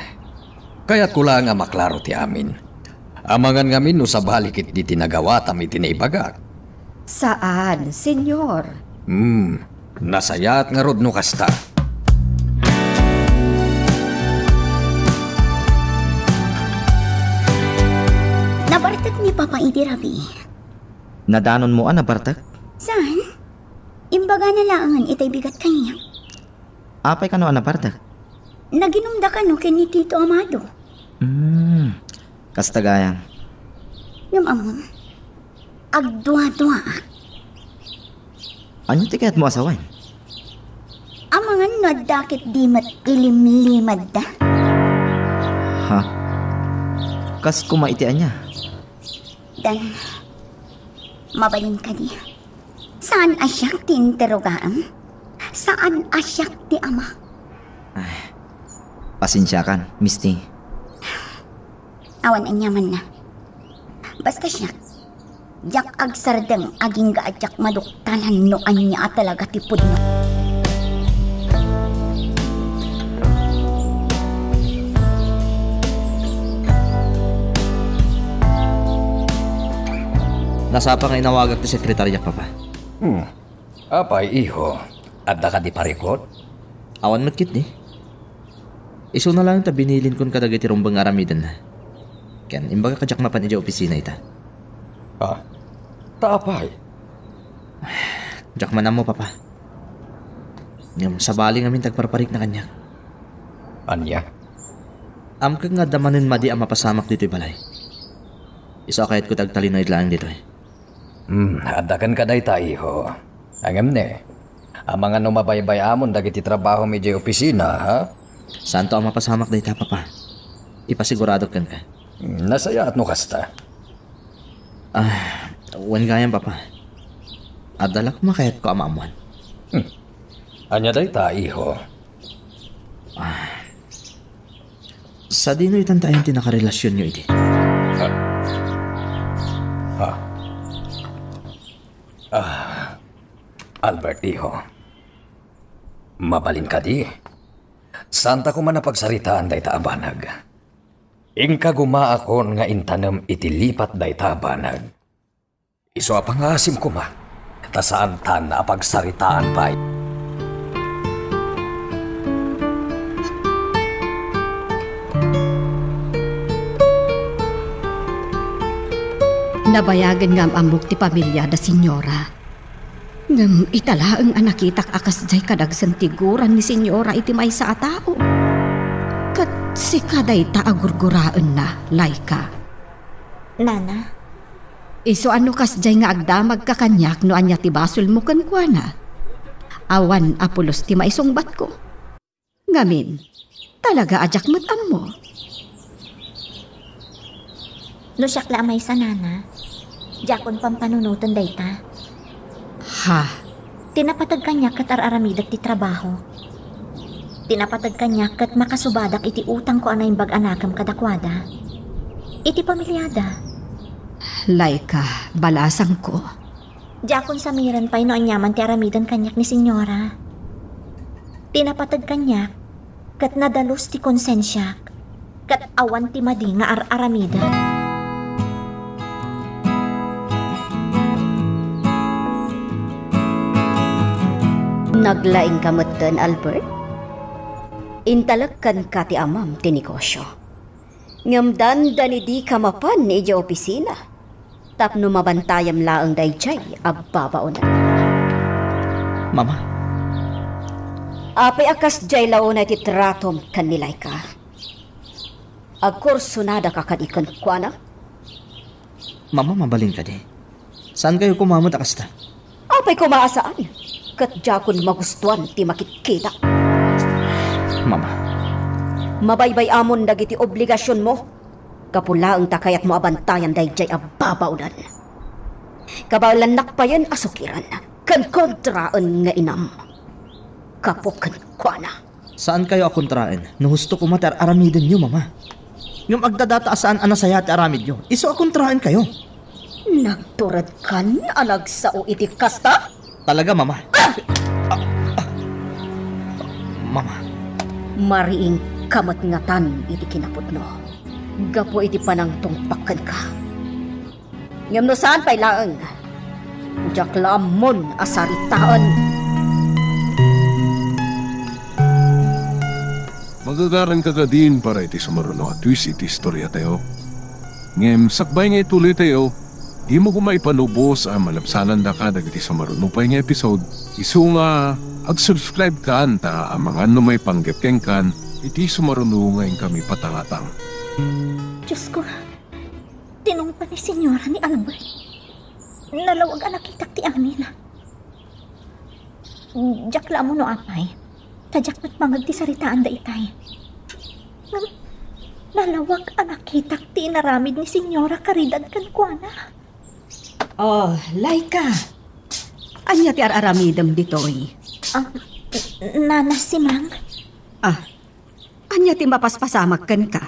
Kayatko laeng a maklaro ti amin. Amangan ngamin no sabali ketdi ti nagawatam iti naibagak. Saan, Señor. Hmm, nasayaat ngarud no kasta. Nabartek ni Papa idi rabii. Nadanonmo a nabartek? Saan? Imbagana laengen itay bigat kaniak. Apay kano a nabartek? Naginumda kano ken ni Tito Amado. Hmm, kasta gayam. Ngem ammom, agduaduaak. Ania ti kayatmo a sawen? Amangan no adda ketdi met ilimlimadda. Ha? Kas koma iti ania? Dan, mabalin kadi? Saan a siak ti interogaam? Saan a siak ti ama? Ay, pasensiakan, Misty. Awan aniamanna. Basta siak, diak agsardeng agingga a diak maduktanan no ania a talaga ti pudno. Nasapa nga inawagak ti sekretariak, Papa. Hmm. Apay, iho? Adda kadi parikut? Awan met ketdi. Isuna laeng ta binilinkon kadagiti rumbeng nga aramidenna. Ken imbagak a diak mapan idiay opisina ita. Ah, ta apay? Diak man ammo, Papa. Ngem sabali ngamin ti agparparikna kaniak. Ania? Amkek nga adda manen madi a mapasamak ditoy balay. Isu a kayatko ti agtalinaed laeng ditoy. Hmm, adda kenka dayta, iho. Ngem ne, amangan no mabaybay-amon dagiti trabahom idiay opisina, ha? Saanto a mapasamak dayta, Papa. Ipasiguradok kenka. Hmm, nasayaat no kasta. Ah, wen gayam, Papa. Adda la koma kayatko a maammuan. Hmm. Ania dayta, iho? Ah, sadino itan ti ayan ti nakarelasionyo idi? Ha? Ha? Ah, Albert, iho. Mabalin kadi? Saanta koma a pagsaritaan dayta a banag. Inka gumaakon nga intanem iti lipat dayta a banag. Isu a pangaasim koma, ta saantan a pagsaritaan pay. Nabayagen nga am-ammok ti pamiliada, Senyora. Ngem ita laeng a nakitak a kasdiay kadagsen ti guran ni Senyora iti maysa a tao. Ket sika dayta a gurguraenna, Laika. Nana? Isu a no kasdiay nga agdamagka kaniak no ania ti basolmo kenkuana. Awan a pulos ti maisungbatko. Ngamin, talaga a diak met ammo. No siak la a maysa, Nana, diakon pampanunoten dayta. Ha? Ti napateg kaniak ket ar-aramidek ti trabaho. Ti napateg kaniak ket makasubadak iti utangko a naimbag a nakem kadakuada. Iti pamiliada. Laika, balasangko. Diakon samiren pay no aniaman ti aramiden kaniak ni Senyora. Ti napateg kaniak, ket nadalus ti konsensiak, ket awan ti madi nga ar-aramiden. Naglaingka metten, Albert? Intalekkanka ti amam ti negosio. Ngem dandani dika mapan idiay opisina tapno mabantayam laeng daydiay a babaonan. Mama. Apay a kasdiay la unay ti tratom ken ni Laika? Agkursunadaka kadi kenkuana? Mama, mabalin kadi? Saankayo koma met a kasta? Apay koma a saan? Ket diakon magustuan ti makitkita. Mama. Mabaybay-amon dagiti obligasionmo. Gapu laeng ta kayatmo a bantayan daydiay a babaonan. Kabaelannak payen a sukiran ken kontraen nga inam. Gapu kenkuana. Saankayo a kontraen no husto koma ti ar-aramidenyo, Mama. Ngem agdadata a saan a nasayaat ti aramidyo. Isu a kontraenkayo. Nagturedkan a nagsao iti kasta? Talaga, Mama. Ah! Ah, ah. Mama. Mariingka met ngatan iti kinapudno gapu iti panangtungpak kenka. Ngem no saan pay laeng, diak la ammon a saritaen. Magagaranka kadin para iti sumaruno a twist iti istoriatayo. Ngem sakbay nga itulitayo, dimo koma ipanubos a malabsanandaka dagiti sumaruno pay nga episode. Isu nga, ag-subscribe kan ta amangan no maipanggep kenkan iti sumaruno nga inkami patangatang. Diosko, tinungpa ni Senyora ni Albert. Nalawag a nakitak ti amin. Diak la ammo no apay, ta diak met mangeg ti saritaan daytay. Ngem nalawag a nakitak ti inaramid ni Senyora Caridad kenkuana. Oh, Laika. Ania ti ar-aramidem ditoy? Ah, Nana Simang? Ah, ania ti mapaspasamak kenka?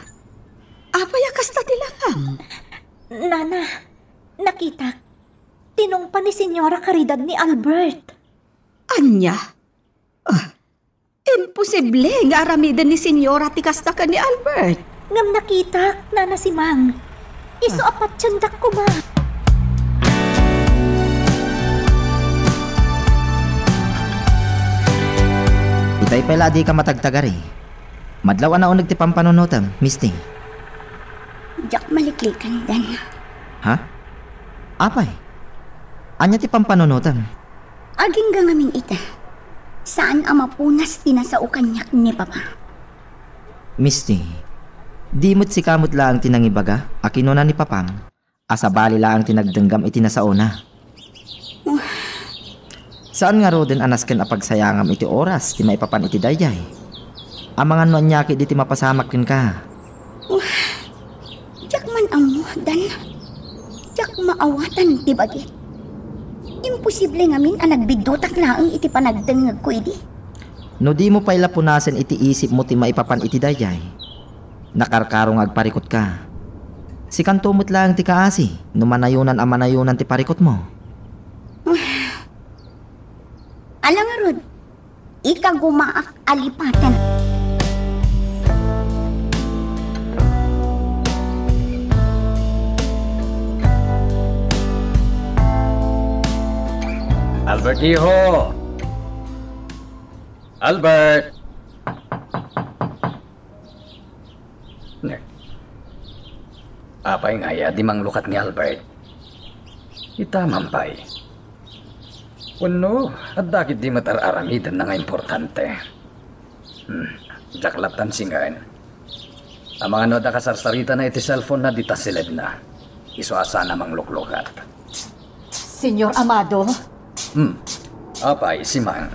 Apay a kasta ti langam? Nana, nakitak. Tinungpa ni Senyora Caridad ni Albert. Ania? Ah, imposible nga aramiden ni Senyora ti kasta ken ni Albert. Ngem nakitak, Nana Simang. Isu a patiendak koma. Itay pay la a dika matagtagari. Madlaw a nauneg ti pampanunotem, Misty. Diak maliklikan, Dan. Ha? Apay? Ania ti pampanunotem? Agingga ngamin ita. Saan a mapunas ti nasao kaniak ni Papa. Misty, di met sika met laeng ti nangibaga a kinuna ni Papam a sabali laeng ti nagdenggam iti nasaona. Saan ngaruden a nasken a pagsayangam iti oras ti maipapan iti daydiay? Amangan no ania ketdi ti mapasamak kenka. Diak man ammo, Dan. Diak maawatan ti bagik. Imposible ngamin a nagbiddutak laeng iti panagdengngegko idi. No dimo pay la punasen iti isipmo ti maipapan iti daydiay, nakarkaro nga agparikutka. Sikanto met laeng ti kaasi no manayonan a manayonan ti parikutmo. Ala ngarud, ikagumaak a lipaten. Albert, iho! Albert! Ne. Apay nga aya di manglukat ni Albert? Ita man pay. Wenno, adda ketdi met ar-aramidenna nga importante. Hmm, diak lattan singen. Amangan no adda kasarsaritana iti cellphone-na dita siledna. Isu a saan a mangluklukat. Señor Amado? Hmm. Apay, Simang.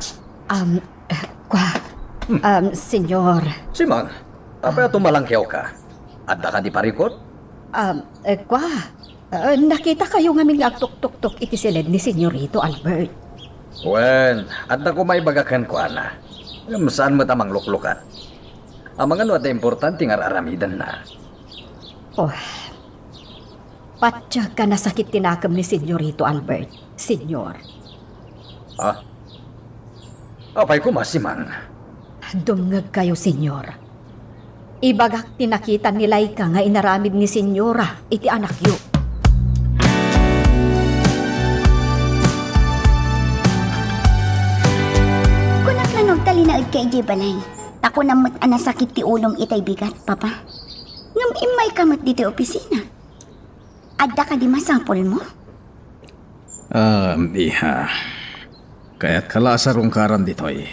Um, eh, kwa. Hmm. Um, Señor. Simang, apay a tumalangkewka? Adda kadi parikut? Um, eh, kwa. Ah, nakitakayo ngamin nga agtuktuktok iti siled ni Señorito Albert. Wen, adda koma ibaga kenkuana. Ngem saan met a mangluklukat. Amangan no adda importante nga ar-aramidenna. Oh, patiek a nasakit ti nakem ni Señorito Albert, Señor. Ah? Apay koma, Simang? Dumngegkayo, Señor. Ibagak ti nakita ni Laika nga inaramid ni Señora iti anakyo. Kunak la no agtalinaedka idiay balay. Ta kunam met a nasakit ti ulom itay bigat, Papa. Ngem immayka met ditoy opisina. Adda kadi masapulmo? Ah, iha. Kayatka la a sarungkaran ditoy.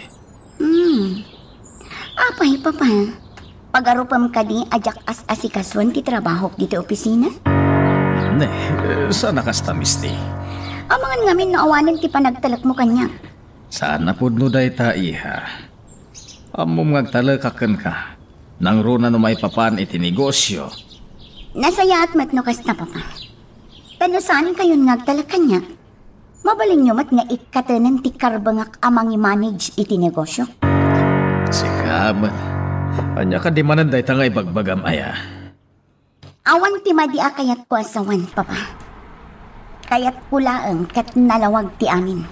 Hmm. Apay, Papa? Pagarupem kadi a diak as-asikasuan ti trabahok ditoy opisina? Ne, eh, saan a kasta, Misty. Amangan ngamin no awanen ti panagtalekmo kaniak. Saan a pudno dayta, iha. Ammom nga agtalekak kenka. Nangruna no maipapan iti negosio. Nasayaat met no kasta, Papa. Ta no saankayon nga agtalek kaniak, mabalinyo met nga ikkatenen ti karbengak a mangimanage iti negosio. Sika met. Ania kadi manen dayta nga ibagbagam, aya? Awan ti madi a kayatko a sawen, Papa. Kayatko laeng ket nalawag ti amin.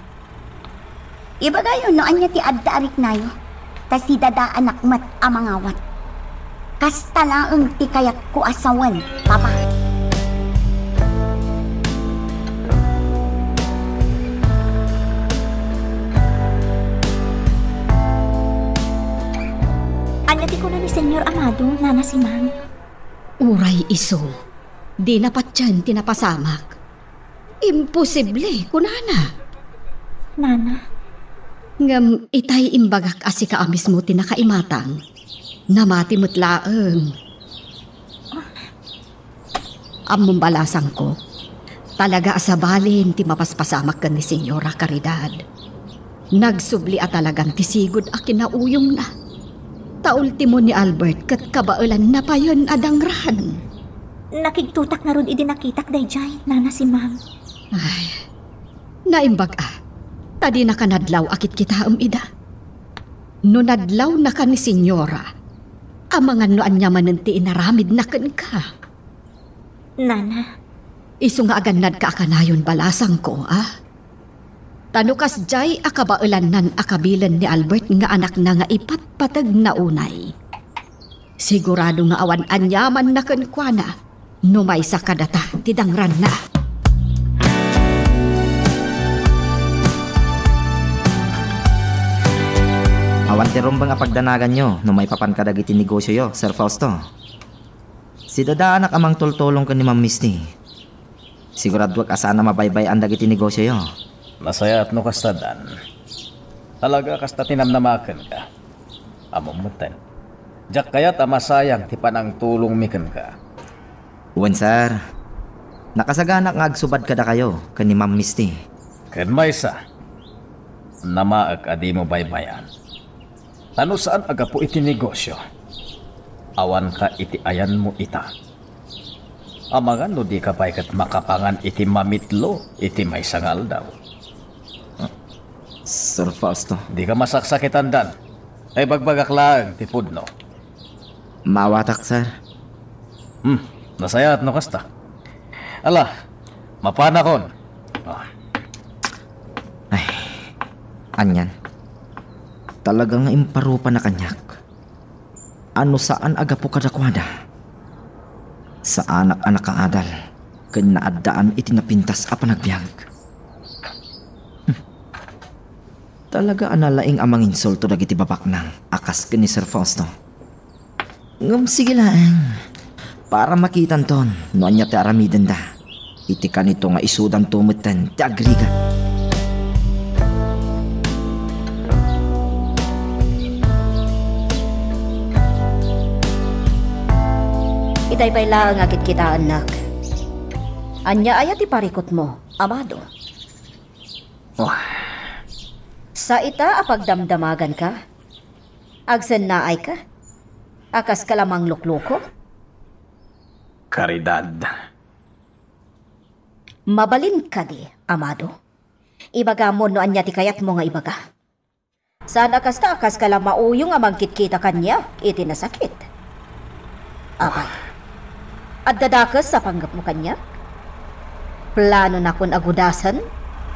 Ibagayo no ania ti adda a riknayo, ta sidadaanak met a mangawat. Kasta laeng ti kayatko a sawen, Papa. Ania ti kuna ni Señor Amado, Nana Simang? Uray isu, dina patien ti napasamak. Imposible, kunana. Nana. Ngem itay imbagak a sika a mismo ti nakaimatang. Namati met laeng. Ammom, balasangko, talaga a sabali ti mapaspasamak ken ni Señora Caridad. Nagsubli a talagan ti sigud a kinauyongna. Ta ultimo ni Albert ket kabaelanna payen a dangran. Nakigtotak ngarud idi nakitak daydiay, Nana Simang. Ay, naimbag a. Ta dinaka nadlaw a kitkitaem ida. No nadlawnaka ni Señora, amangan no ania manen ti inaramidna kenka. Nana. Isu nga agannadka a kanayon, balasangko, a? Ta no kasdiay a kabaelannan a kabilen ni Albert nga anakna nga ipatpategna unay, sigurado nga awan aniamanna kenkuana no maysa kadata ti dangranna. Awan ti rumbeng a pagdanaganyo no maipapan kadagiti negosioyo, Sir Fausto. Sidadaanak a mangtultulong ken ni Ma'am Misty. Siguraduak a saan a mabaybay-an dagiti negosioyo. Nasayaat no kasta, Dan. Talaga, kasta ti namnamakenka. Ammom metten, diak kayat a masayang ti panangtulongmi kenka. Wen, sir. Nakasaganak nga agsubad kadakayo ken ni Ma'am Misty. Ken maysa, namaek a dimo baybay-an. Ta no saan a gapu iti negosio, awanka iti ayanmo ita. Amangan no dika pay ket makapangan iti mamitlo iti maysa nga aldaw. Sir Fausto. Dika masaksakitan, Dan. Ibagbagak laeng ti pudno. Maawatak, sir. Hmm, nasayaat no kasta. Ala, mapanakon. Ah. Ay, anian. Talaga nga imparupana kaniak. A no saan a gapu kadakuada, saanak a nakaadal ken naaddaan iti napintas a panagbiag. Hmm. Talaga a nalaing a manginsulto dagiti babaknang a kas ken ni Sir Fausto. Ngem sige laeng, para makitanton no ania ti aramidenda. Iti kanito nga isudanto metten ti agrigat. Itay pay laeng a kitkitaennak. Ania aya ti parikutmo, Amado? Oh. Sa ita a pagdamdamaganka, agsennaayka, a kaska la manglukluko? Caridad. Mabalin kadi, Amado? Ibagam no ania ti kayatmo nga ibaga. Saan a kasta a kaska la mauyong a mangkitkita kaniak iti nasakit. Apay, adda dakes a panggepmo kaniak? Planonakon a gudasen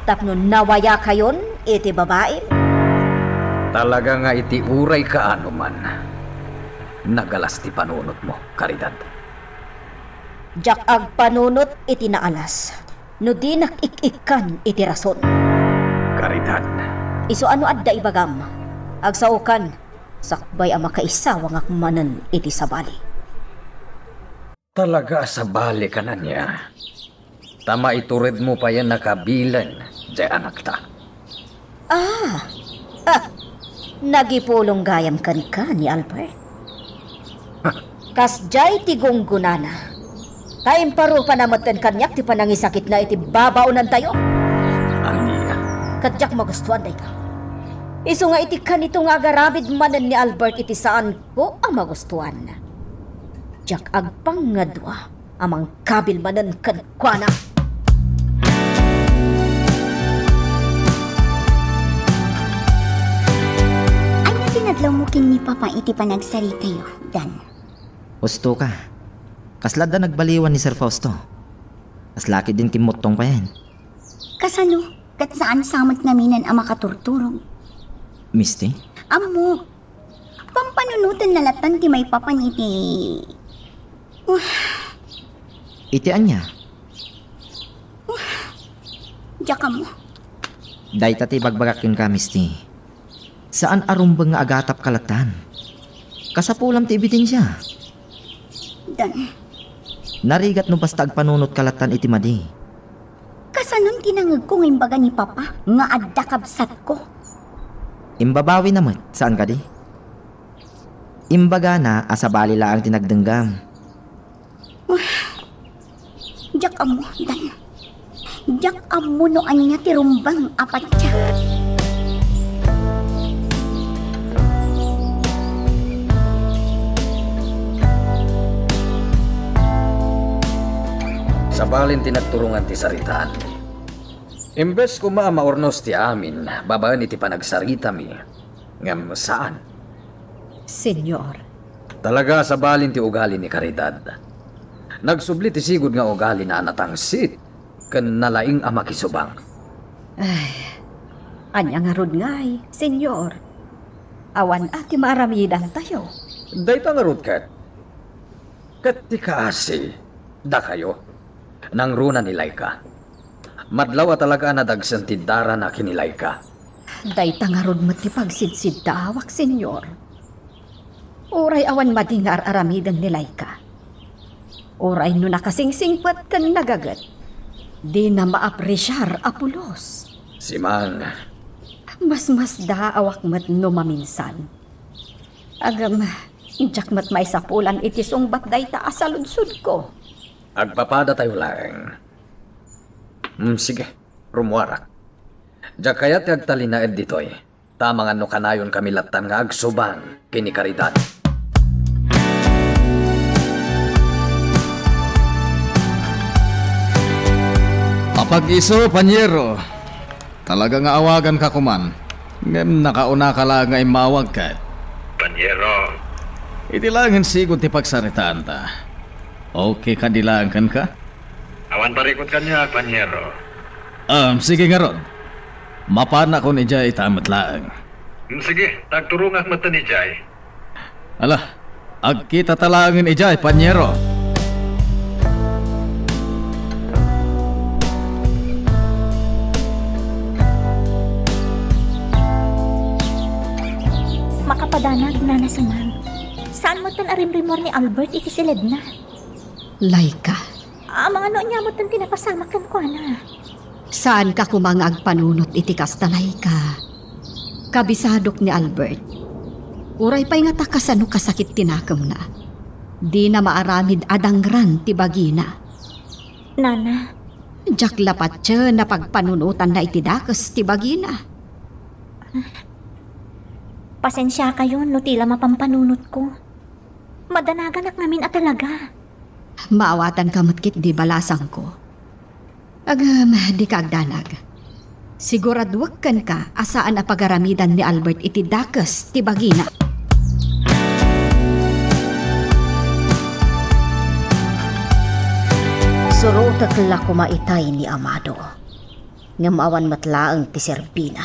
tapno nawayakayon iti babaim? Talaga nga iti uray kaano man, nagalas ti panunotmo, Caridad. Diak agpanunot iti naalas no dinak ik-ikkan iti rason. Caridad. Isu a no adda ibagam, agsaokan, sakbay a makaisawangak manen iti sabali. Talaga a sabali kan ania? Ta maituredmo payen a kabilen diay anakta. Ah! Ah! Nagipulong gayam kenka ni Albert. Kasdiay ti gunggonana. Ta imparupana metten kaniak ti panangisakitna iti babaonantayo. Ania? Ket diak magustuan dayta. Isu nga iti kanito nga agaramid manen ni Albert iti saanko a magustuan. Diak agpangngadua a mangkabil manen kenkuana. Ania ti nadlawmo ken ni Papa iti panagsaritayo, Dan? Husto ka. Kasla adda nagbaliwan ni Sir Fausto. Kasla ketdin kimmuttong payen. Kasano? Ket saan sa met ngaminen a makaturturog. Misty? Ammo, pampanunotenna lattan ti maipapan iti, uh, iti ania? Uh, diak ammo. Dayta ti ibagbagak kenka, Misty. Saan a rumbeng nga agatapka lattan. Kasapulam ti ebidensia. Dan. Narigat no basta agpanunotka lattan iti madi. Kasanon ti nangegko nga imbaga ni Papa nga adda kabsatko? Imbabawina met, saan kadi? Imbagana a sabali laeng ti nagdenggam. Diak ammo, Dan. Diak ammo no ania ti rumbeng a patien. Sabalin ti nagturongan ti saritaanmi. Imbes koma a maurnos ti amin babaen iti panagsaritami, ngem saan. Señor. Talaga a sabalin ti ugali ni Caridad. Nagsubli ti sigud nga ugalina a natangsit ken nalaing a makisubang. Ay, ania ngarud ngay, Señor? Awan a ti maaramidantayo. Dayta ngarud ket. Ket ti kaasi, dakayo, nangruna ni Laika. Madlaw a talaga a nadagsen ti darana ken ni Laika. Dayta ngarud met ti pagsidsiddaawak, Señor. Uray awan madi nga ar-aramiden ni Laika. Uray no nakasingsingpet ken nagaget, dina maapresiar a pulos. Simang. Masmasdaawak met no maminsan. Ngem, diak met maisapulan iti sungbat dayta a saludsodko. Agpapadatayo laeng. Mm, sige, rummuarak. Diak kayat ti agtalinaed ditoy, ta amangan no kanayonkami lattan nga agsubang ken ni Caridad. Apag-isu, panyero. Talaga nga awaganka koman, ngem nakaunaka laeng nga immawag ket. Panyero. Iti laengen sigud ti pagsaritaanta. Okay kadi laeng kenka? Awan parikut kaniak, panyero. Um, sige ngarud. Mapanakon idiay ita met laeng. Mm, sige, ta agturongak metten idiay. Ala, agkitata laengen idiay, panyero. Makapadanag, Nana Simang. Saan metten a rimrimmuar ni Albert iti siledna? Laika, Amangan no ania met ti napasamak kenkuana. Saanka koma nga agpanunot iti kasta, Laika. Kabisadok ni Albert. Uray pay ngata kasano kasakit ti nakemna, dina maaramid a dangran ti bagina. Nana. Diak la patien a pagpanunotanna iti dakes ti bagina. Pasensiakayon no ti la mapampanunotko. Madanaganak ngamin a talaga. Maawatanka met ketdi balasangko. Agem, dika agdanag. Siguraduek kenka a saan a pagaramidan ni Albert iti dakes ti bagina. Surotek la koma itay ni Amado. Ngem awan met laeng ti serbina.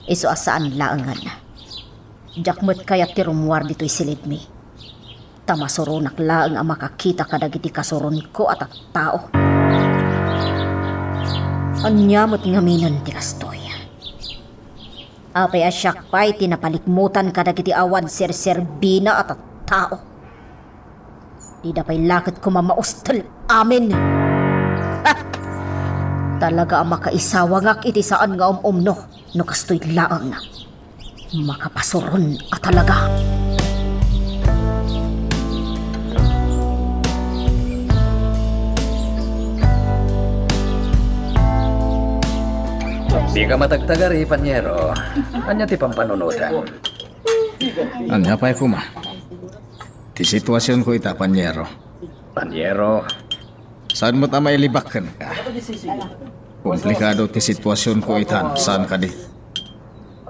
Isu a saan laengen. Diak met kayat ti rummuar ditoy silidmi. Ta masuronak laeng a makakita kadagiti kasuronko a tattao. Ania met ngaminen ti kastoy? Apay a siak pay ti napalikmutan kadagiti awan serserbina a tattao? Dida pay la ket koma maustel amin. Ha! Talaga a makaisawangak iti saan nga um-umno no kastoy laeng. Makapasuron a talaga. Dika matagtagari, panyero. Ania ti pampanunotam? Ania pay koma? Ti situasionko ita, panyero. Panyero. Saan met a mailibak kenka? Komplikado ti situasionko itan, saan kadi?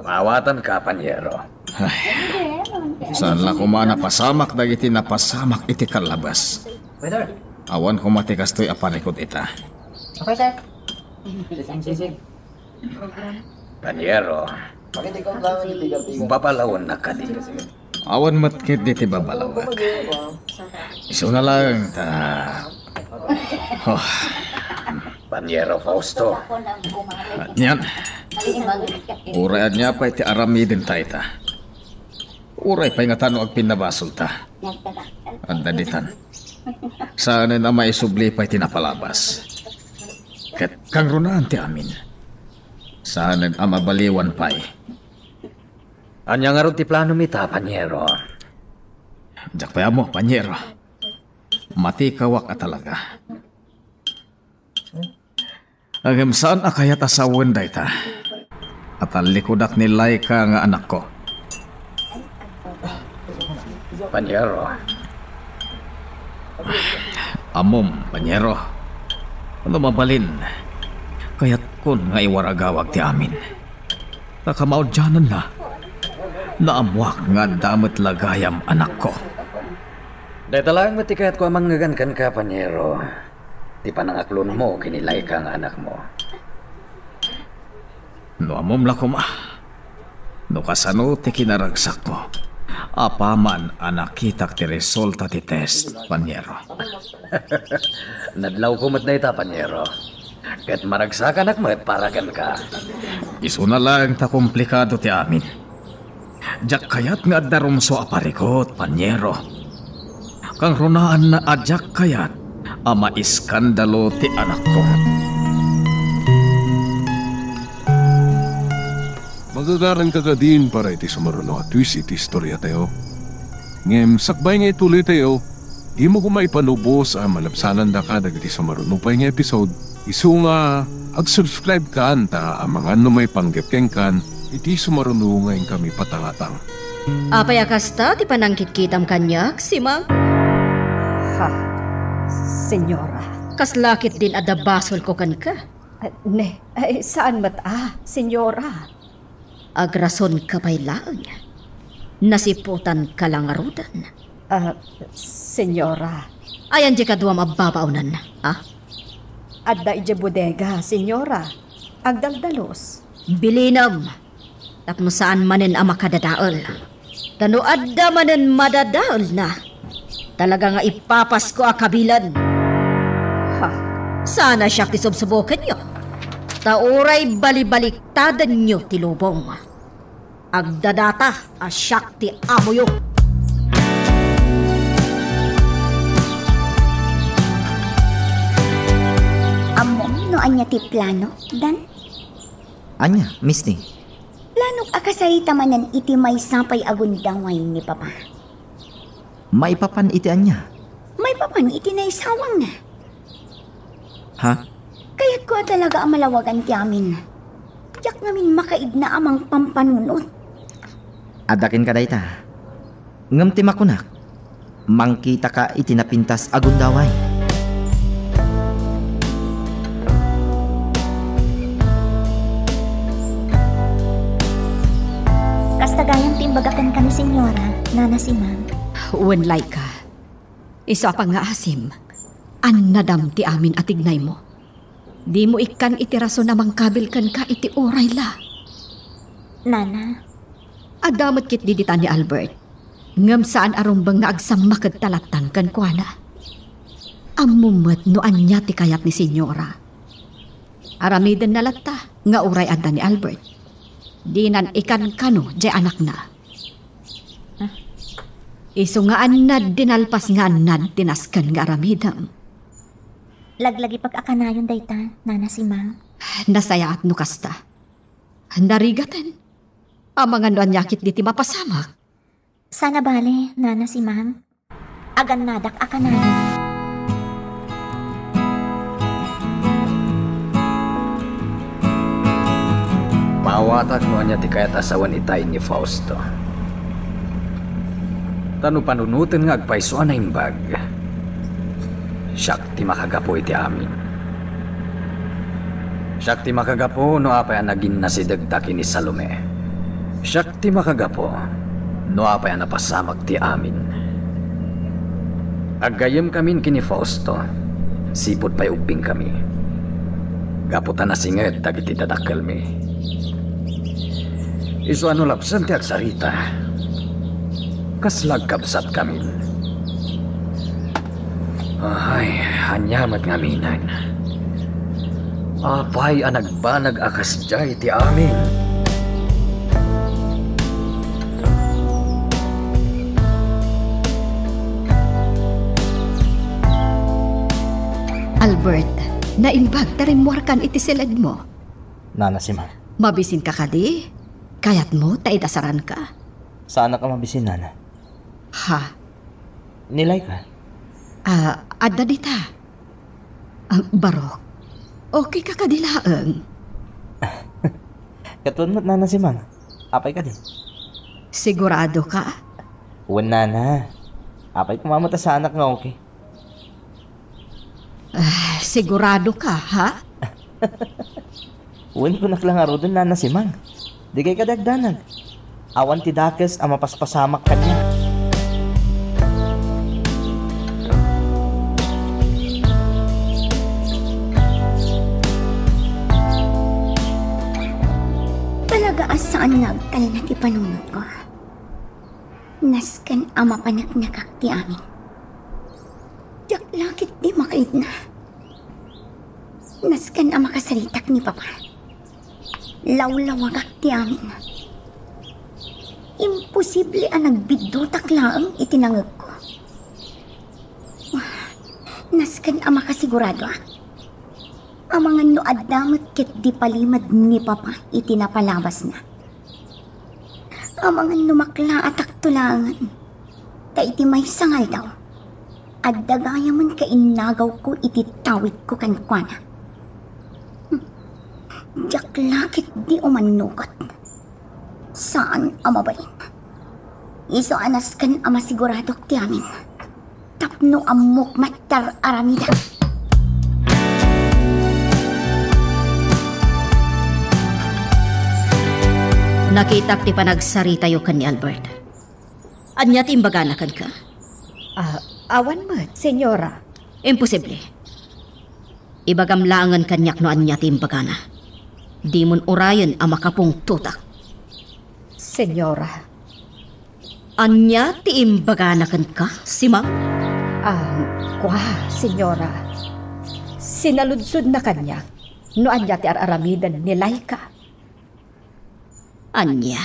Maawatanka, panyero. Ay, saan la koma napasamak dagiti napasamak iti kallabas. Awan koma ti kastoy a parikut ita. Panyero, babalawennak kadi? Awan met ketdi ti babalawek. Isuna laeng ta, oh. Panyero Fausto. Anian, uray ania pay ti aramidenta ita. Uray pay ngata no agpinnabasolta. Adda ditan. Saanen a maisubli pay ti napalabas. Ket kangrunaan ti amin. Saanen a mabaliwan pay. Ania ngarud ti planom ita, panyero? Diak pay ammo, panyero. Matikawak a talaga. Ngem saan a kayat a sawen dayta a tallikudak ni Laika nga anakko. Panyero. Ammom, panyero. No mabalin, kayatkon nga iwaragawag ti amin. Ta kamaudiananna, naammoak nga adda met la gayam anakko. Dayta laeng met ti kayatko a mangngegana kenka, panyero. Ti panangaklonmo ken ni Laika nga anakmo. No ammom la koma, no kasano ti kinaragsakko, apaman a nakitak ti resulta ti test, panyero. Nadlawko met dayta, panyero. Ket maragsakanak met para kenka. Isuna laeng ta komplikado ti amin. Diak kayat nga adda rumsua a parikut, panyero. Kangrunaanna a diak kayat a maiskandalo ti anakko. Magagaranka kadin para iti sumaruno a twist iti istoriatayo. Ngem sakbay nga ituloytayo, dimo koma ipanubos a malabsanandaka dagiti sumaruno pay nga episode. Isu nga, ag-subscribe kan ta amangan no maipanggep kenkan iti sumaruno nga inkami patangatang. Apay a kasta ti panangkitkitam kaniak, Simang? Ha, Senyora. Kasla ketdin adda basolko kenka? Ah, ne, ay, saan met a, Senyora. Agrasonka pay laeng. Nasiputanka la ngaruden. Ah, Senyora. Ayan di kaduam a babaonan, ha? Adda idiay bodega, Senyora. Agdaldalos. Bilinem, tapno saan manen a makadadael. Ta no adda manen madadaelna, talaga nga ipapasko a kabilen. Ha? Saan a siak ti subsubokenyo? Ta uray balibaliktadenyo ti lubong. Agdadata a siak ti amoyo. Ania ti plano, Dan? Ania, Misty? Planok a kasarita manen iti maysa pay a gundaway ni Papa. Maipapan iti ania? Maipapan iti naisawangna. Ha? Kayatko a talaga a malawagan ti amin. Diak ngamin makaidna a mangpampanunot. Adda kenka dayta. Ngem ti makunak, mangkitaka iti napintas a gundaway. Kasta gayam ti imbaga kenka ni Senyora, Nana Simang. Wen, Laika. Isu a pangngaasim, annadam ti amin a tignaymo. Dimo ikkan iti rason a mangkabil kenka iti uray la. Nana. Adda met ketdi ditan ni Albert. Ngem saan a rumbeng nga agsammaked ta lattan kenkuana. Ammom met no ania ti kayat ni Senyora. Aramidenna latta nga uray adda ni Albert, dinan ikankano diay anakna. Isu nga annad ti nalpas nga annad ti nasken nga aramidem. Laglagipek a kanayon dayta, Nana Simang. Nasayaat no kasta. Narigaten. Amangan no ania ketdi ti mapasamak. Saan a bale, Nana Simang. Agannadak a kanayon. Maawatak no ania ti kayat a sawen itay ni Fausto. Ta no panunoten nga agpayso a naimbag, siak ti makagapu iti amin. Siak ti makagapu no apay a naginnasidegda ken ni Salome. Siak ti makagapu no apay a napasamak ti amin. Aggayyemkamin ken ni Fausto, sipud pay ubbingkami. Gapu ta nasinget dagiti dadakkelmi. Isu a no lapsen ti agsarita, kasla agkabsatkamin. Ay, ania met ngaminen? Apay a nagbanag a kasdiay ti amin? Albert, naimbag ta rimmuarkan iti siledmo. Nana Simang. Mabisinka kadi? Kayatmo ta idasaranka? Saanak a mabisin, Nana. Ha? Ni Laika? Ah, adda dita. Ah, Barok, okay ka kadi laeng? Katuan met, Nana Simang. Apay kadi? Sigurado ka? Wen, Nana. Apay koma met a saanak nga okay. Ah, sigurado ka, ha? Wen, kunak la ngaruden, Nana Simang. Dikay kadi agdanag. Awan ti dakes a mapaspasamak kaniak. Talaga a saan nga agtalna ti panunotko. Nasken a mapaneknekak ti amin. Diak la ketdi makaidna. Nasken a makasaritak ni Papa. Lawlawagak ti amin. Imposible a nagbiddutak laeng iti nangegko. Nasken a makasiguradoak. Amangan no adda met ketdi palimed ni Papa iti napalabasna. Amangan no maklaatakto laengen, ta iti maysa nga aldaw, adda gayamen kainnagawko iti tawidko kenkuana. Hmm. Diak la ketdi umannukot. Saan a mabalin. Isu a nasken a masiguradok ti amin. Tapno ammok met ti ar-aramidek. Nakitak ti panagsaritayo ken ni Albert. Ania ti imbagana kenka? Ah, awan met, Senyora. Imposible. Ibagam laengen kaniak no ania ti imbagana. Dimon urayen a makapungtotak. Senyora. Ania ti imbagana kenka, Simang? Ah, kua, Senyora. Sinaludsodna kaniak no ania ti ar-aramiden ni Laika. Ania?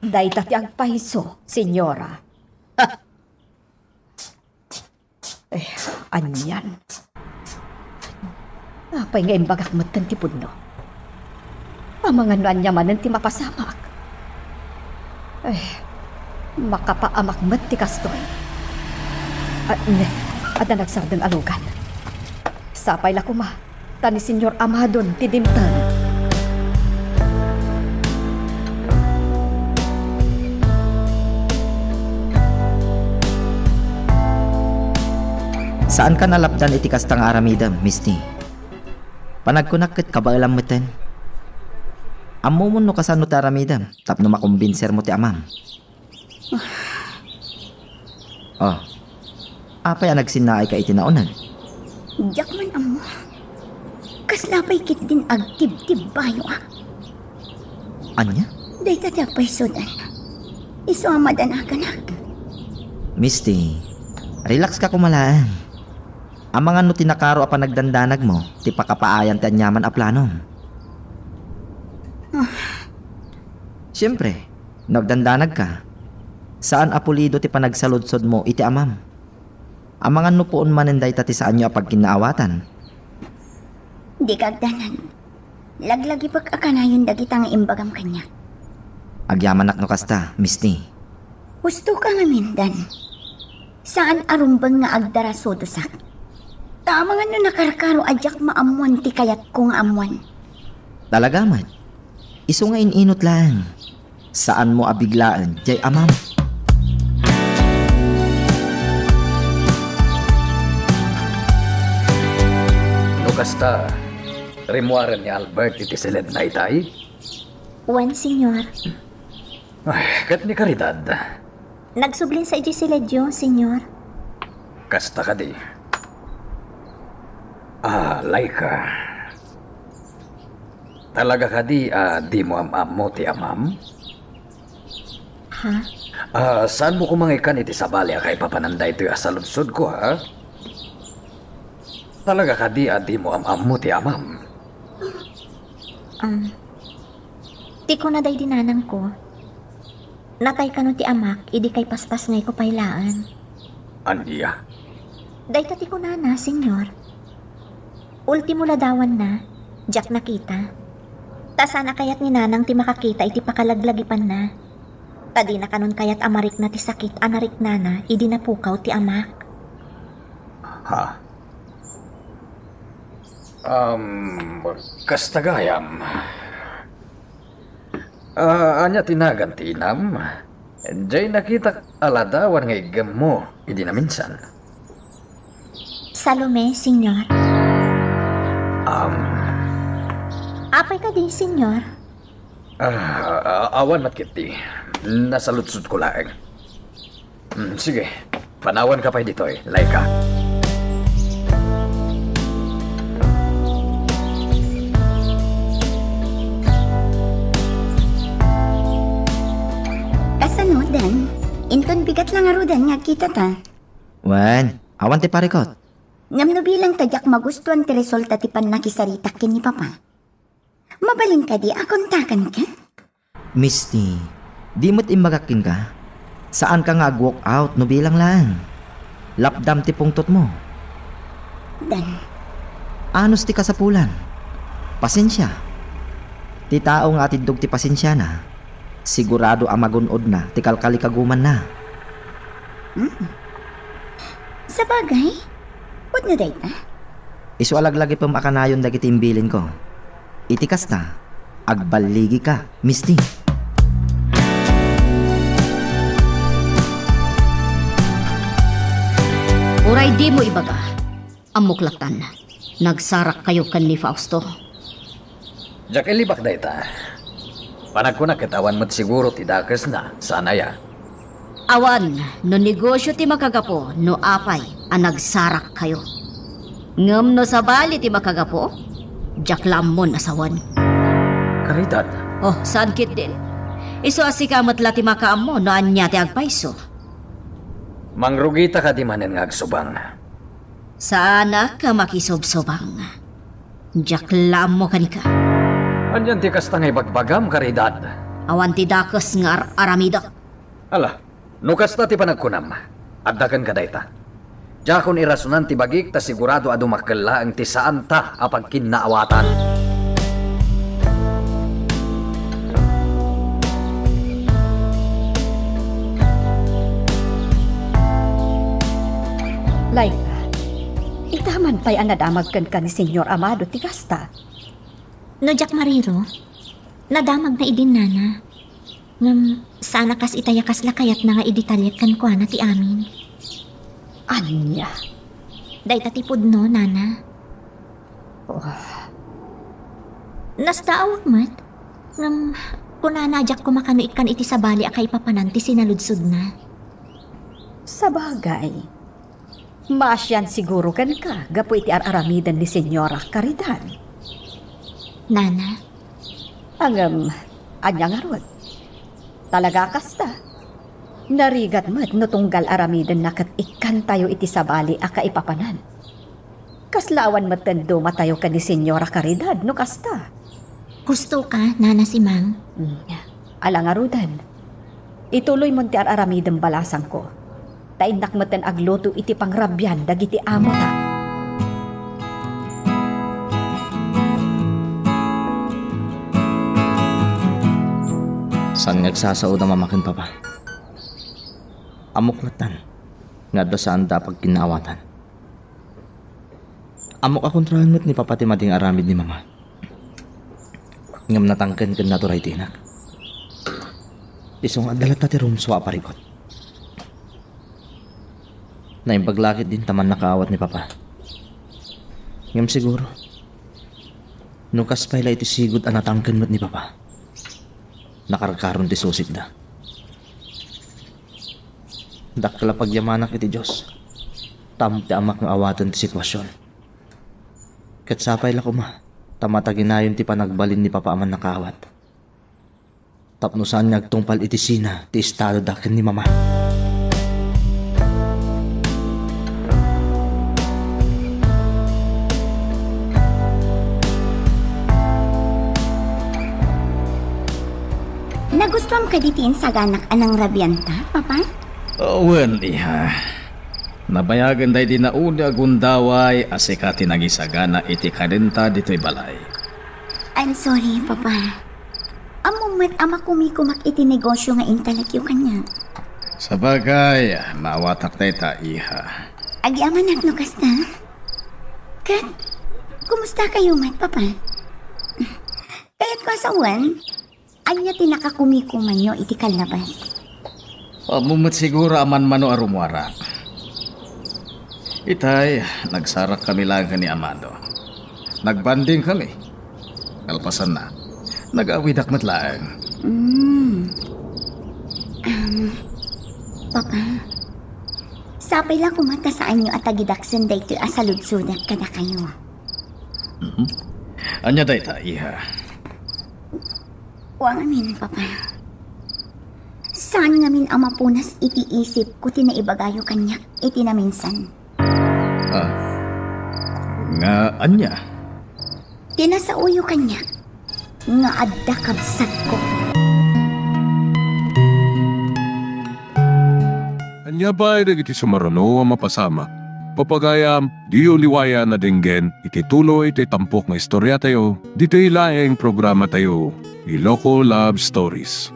Dayta ti agpayso, Senyora. Eh, Anian? Apay nga imbagak metten ti pudno? Amangan no ania manen ti mapasamak. Ay, makapaamak met ti kastoy. Ah, ne, adda nagsardeng a lugan. Sapay la koma, ta ni Señor Amadon ti dimteng. Saankan a lapdan iti kasta nga aramidem, Misty. Panagkunak ket kabaelam metten. Ammomon no kasano ti aramidem tapno makombinsermo ti amam. Oh. Apay a nagsinnaayka iti nauneg? Diak man ammo. Kasla pay ketdin agtibtibbayoak? Ania? Dayta ti apaysodan. Isu a madanaganak. Misty, relax ka koma laeng. Amangan no ti nakaro a panagdandanagmo ti pakapaayan ti aniaman a planom. Ah. Siempre, no agdandanagka, saan a pulido ti panagsaludsodmo iti amam. Amangan no puon manen dayta ti saanyo a pagkinnaawatan. Dika agdanag. Laglagipek a kanayon dagita nga imbagam kaniak. Agyamanak no kasta, Misty. Husto ka ngamin, Dan. Saan a rumbeng nga agdarasudosak. Ta amangan no nakarkaro a diak maammuan ti kayatko nga ammuan. Talaga met. Isu nga in-inut laeng. Saanmo a biglaen diay amam. No kasta, rimmuaren ni Albert iti siledna itay? Wen, Señor. Ay, ket ni Caridad? Nagsublin sa idiay siledyo, Señor. Kasta kadi? Ah, Laika. Talaga kadi a dimo am-ammo ti amam? Ha? Ah, saanmo koma nga ikkan iti sabali a kaipapanan daytoy a saludsodko, ha? Talaga kadi a dimo am-ammo ti amam? Um, ti kuna daydi nanangko, natay kano ti amak idi kaipaspasngayko pay laeng. Ania? Dayta ti kunana, Señor. Ultimo ladawanna, diak nakita. Ta saan a kayat ni Nanang ti makakita iti pakalaglagipanna. Ta dina kanon kayat a marikna ti sakit a nariknana idi napukaw ti amak. Ha? Um, kasta gayam. Ah, ania ti nagan ti inam? Diay nakitak a ladawan nga iggemmo idi naminsan. Salome, Señor. Um. Apay kadi, Señor? Ah, ah, awan met ketdi. Nasaludsodko laeng. Hmm, sige. Panawanka pay ditoy, Laika. Kasano, Dan? Inton bigat la ngaruden nga agkitata? Wen, awan ti parikut. Ngem no bilang ta diak magustuan ti resulta ti pannakisaritak ken ni Papa, mabalin kadi a kontakanka? Misty, di met imbagak kenka? Saanka nga ag-walk out no bilang laeng. Lapdam ti pungtotmo. Dan. Anus ti kasapulan. Pasensia. Ti tao nga atiddog ti pasensiana, sigurado a magun-odna ti kalkalikagumanna. Hmm. Sabagay, pudno dayta. Isu a laglagipem a kanayon dagiti imbilinko. Iti kasta, agballigika, Misty. Uray dimo ibaga, ammok lattan, nagsarakkayo ken ni Fausto. Diak ilibak dayta. Panagkunak ket awan met siguro ti dakesna, saan aya? Awan no negosio ti makagapu no apay a nagsarakkayo. Ngem no sabali ti makagapu, diak la ammon a sawen. Caridad. Oh, saan ketdin? Isu a sika met la ti makaammo no ania ti agpayso. Mangrugita kadi manen nga agsubang? Saanak a makisubsubang. Diak la ammo kenka. Anian ti kasta nga ibagbagam, Caridad? Awan ti dakes nga ar-aramidek. Ala, no kasta ti panagkunam, adda kenka dayta. Diakon irasonan ti bagik ta sigurado a dumakkel laeng ti saanta a pagkinnaawatan. Laika, ita man pay a nadamag kenka ni Señor Amado ti kasta. No diak mariro, nadamagna idin, nana. Ngem saan a kas ita a kasla kayatna nga idetalyek kenkuana ti amin. Ania? Dayta ti pudno, nana. Oh. Nastaawak met. Ngem kunana a diak koma kano ikkan iti sabali a kaipapanan ti sinaludsodna. Sabagay, maasian siguro kenka gapu iti ar-aramiden ni Señora Caridad. Nana. Ngem, ania ngarud? Talaga a kasta? Narigat met no tunggal aramidenna ket ikkantayo iti sabali a kaipapanan. Kasla awan metten dumatayo ken ni Señora Caridad no kasta. Husto ka, Nana Simang. Mm. Ala ngaruden, ituloymon ti ar-aramidem balasangko. Ta innak metten agluto iti pangrabian dagiti amota. Saan nga agsasaoda, Mama ken Papa. Ammok lattan nga adda saanda a pagkinnaawatan. Ammok a kontraen met ni Papa ti madi nga aramid ni Mama. Ngem natangken ken naturay ti inak. Isu nga adda latta ti rumsua a parigot. Naimbag la ketdin ta mannakaawat ni Papa. Ngem siguro, no kas pay la iti sigud a natangken met ni Papa, nakarkaron ti susikda. Dakkel a pagyamanak iti Dios, ta ammok ti Amak nga awaten ti situasion. Ket sapay la koma ta mataginayon ti panagbalin ni Papa a mannakaawat, tapno saan nga agtungpal iti sina ti estadoda ken ni Mama. Nagustuam kadi ti insaganak a nangrabianta, Papa? Wen, iha. Nabayagen daydi nauni a gundaway a sika ti nangisagana iti kadenta ditoy balay. I'm sorry, Papa. Ammom met a makumikumak iti negosio nga intalekyo kaniak. Sabagay, maawatak dayta, iha. Agyamanak no kasta. Ket, kumusta kayo met, Papa? Kayatko a sawen, ania ti nakakumikumanyo iti kallabas? Ammom met siguro a manmano a rumuarak. Itay, nagsarakkami laeng ken ni Amado. Nagbandingkami. Kalpasanna, nag-awidak met laeng. Mm. Um, Papa, sapay la koma ta saanyo a tagidaksen daytoy a saludsodak kadakayo. Mhm. Ania dayta, iha? Wen ngamin, Papa. Saan ngamin a mapunas iti isipko ti naibagayo kaniak iti naminsan. Ah. Nga ania? Ti nasaoyo kaniak nga adda kabsatko. Ania pay dagiti sumaruno a mapasamak? Pagayam, diyo liwayan a denggen iti tuloy ti tampok nga istoriatayo, ditoy laeng programatayo, Iloko Love Stories.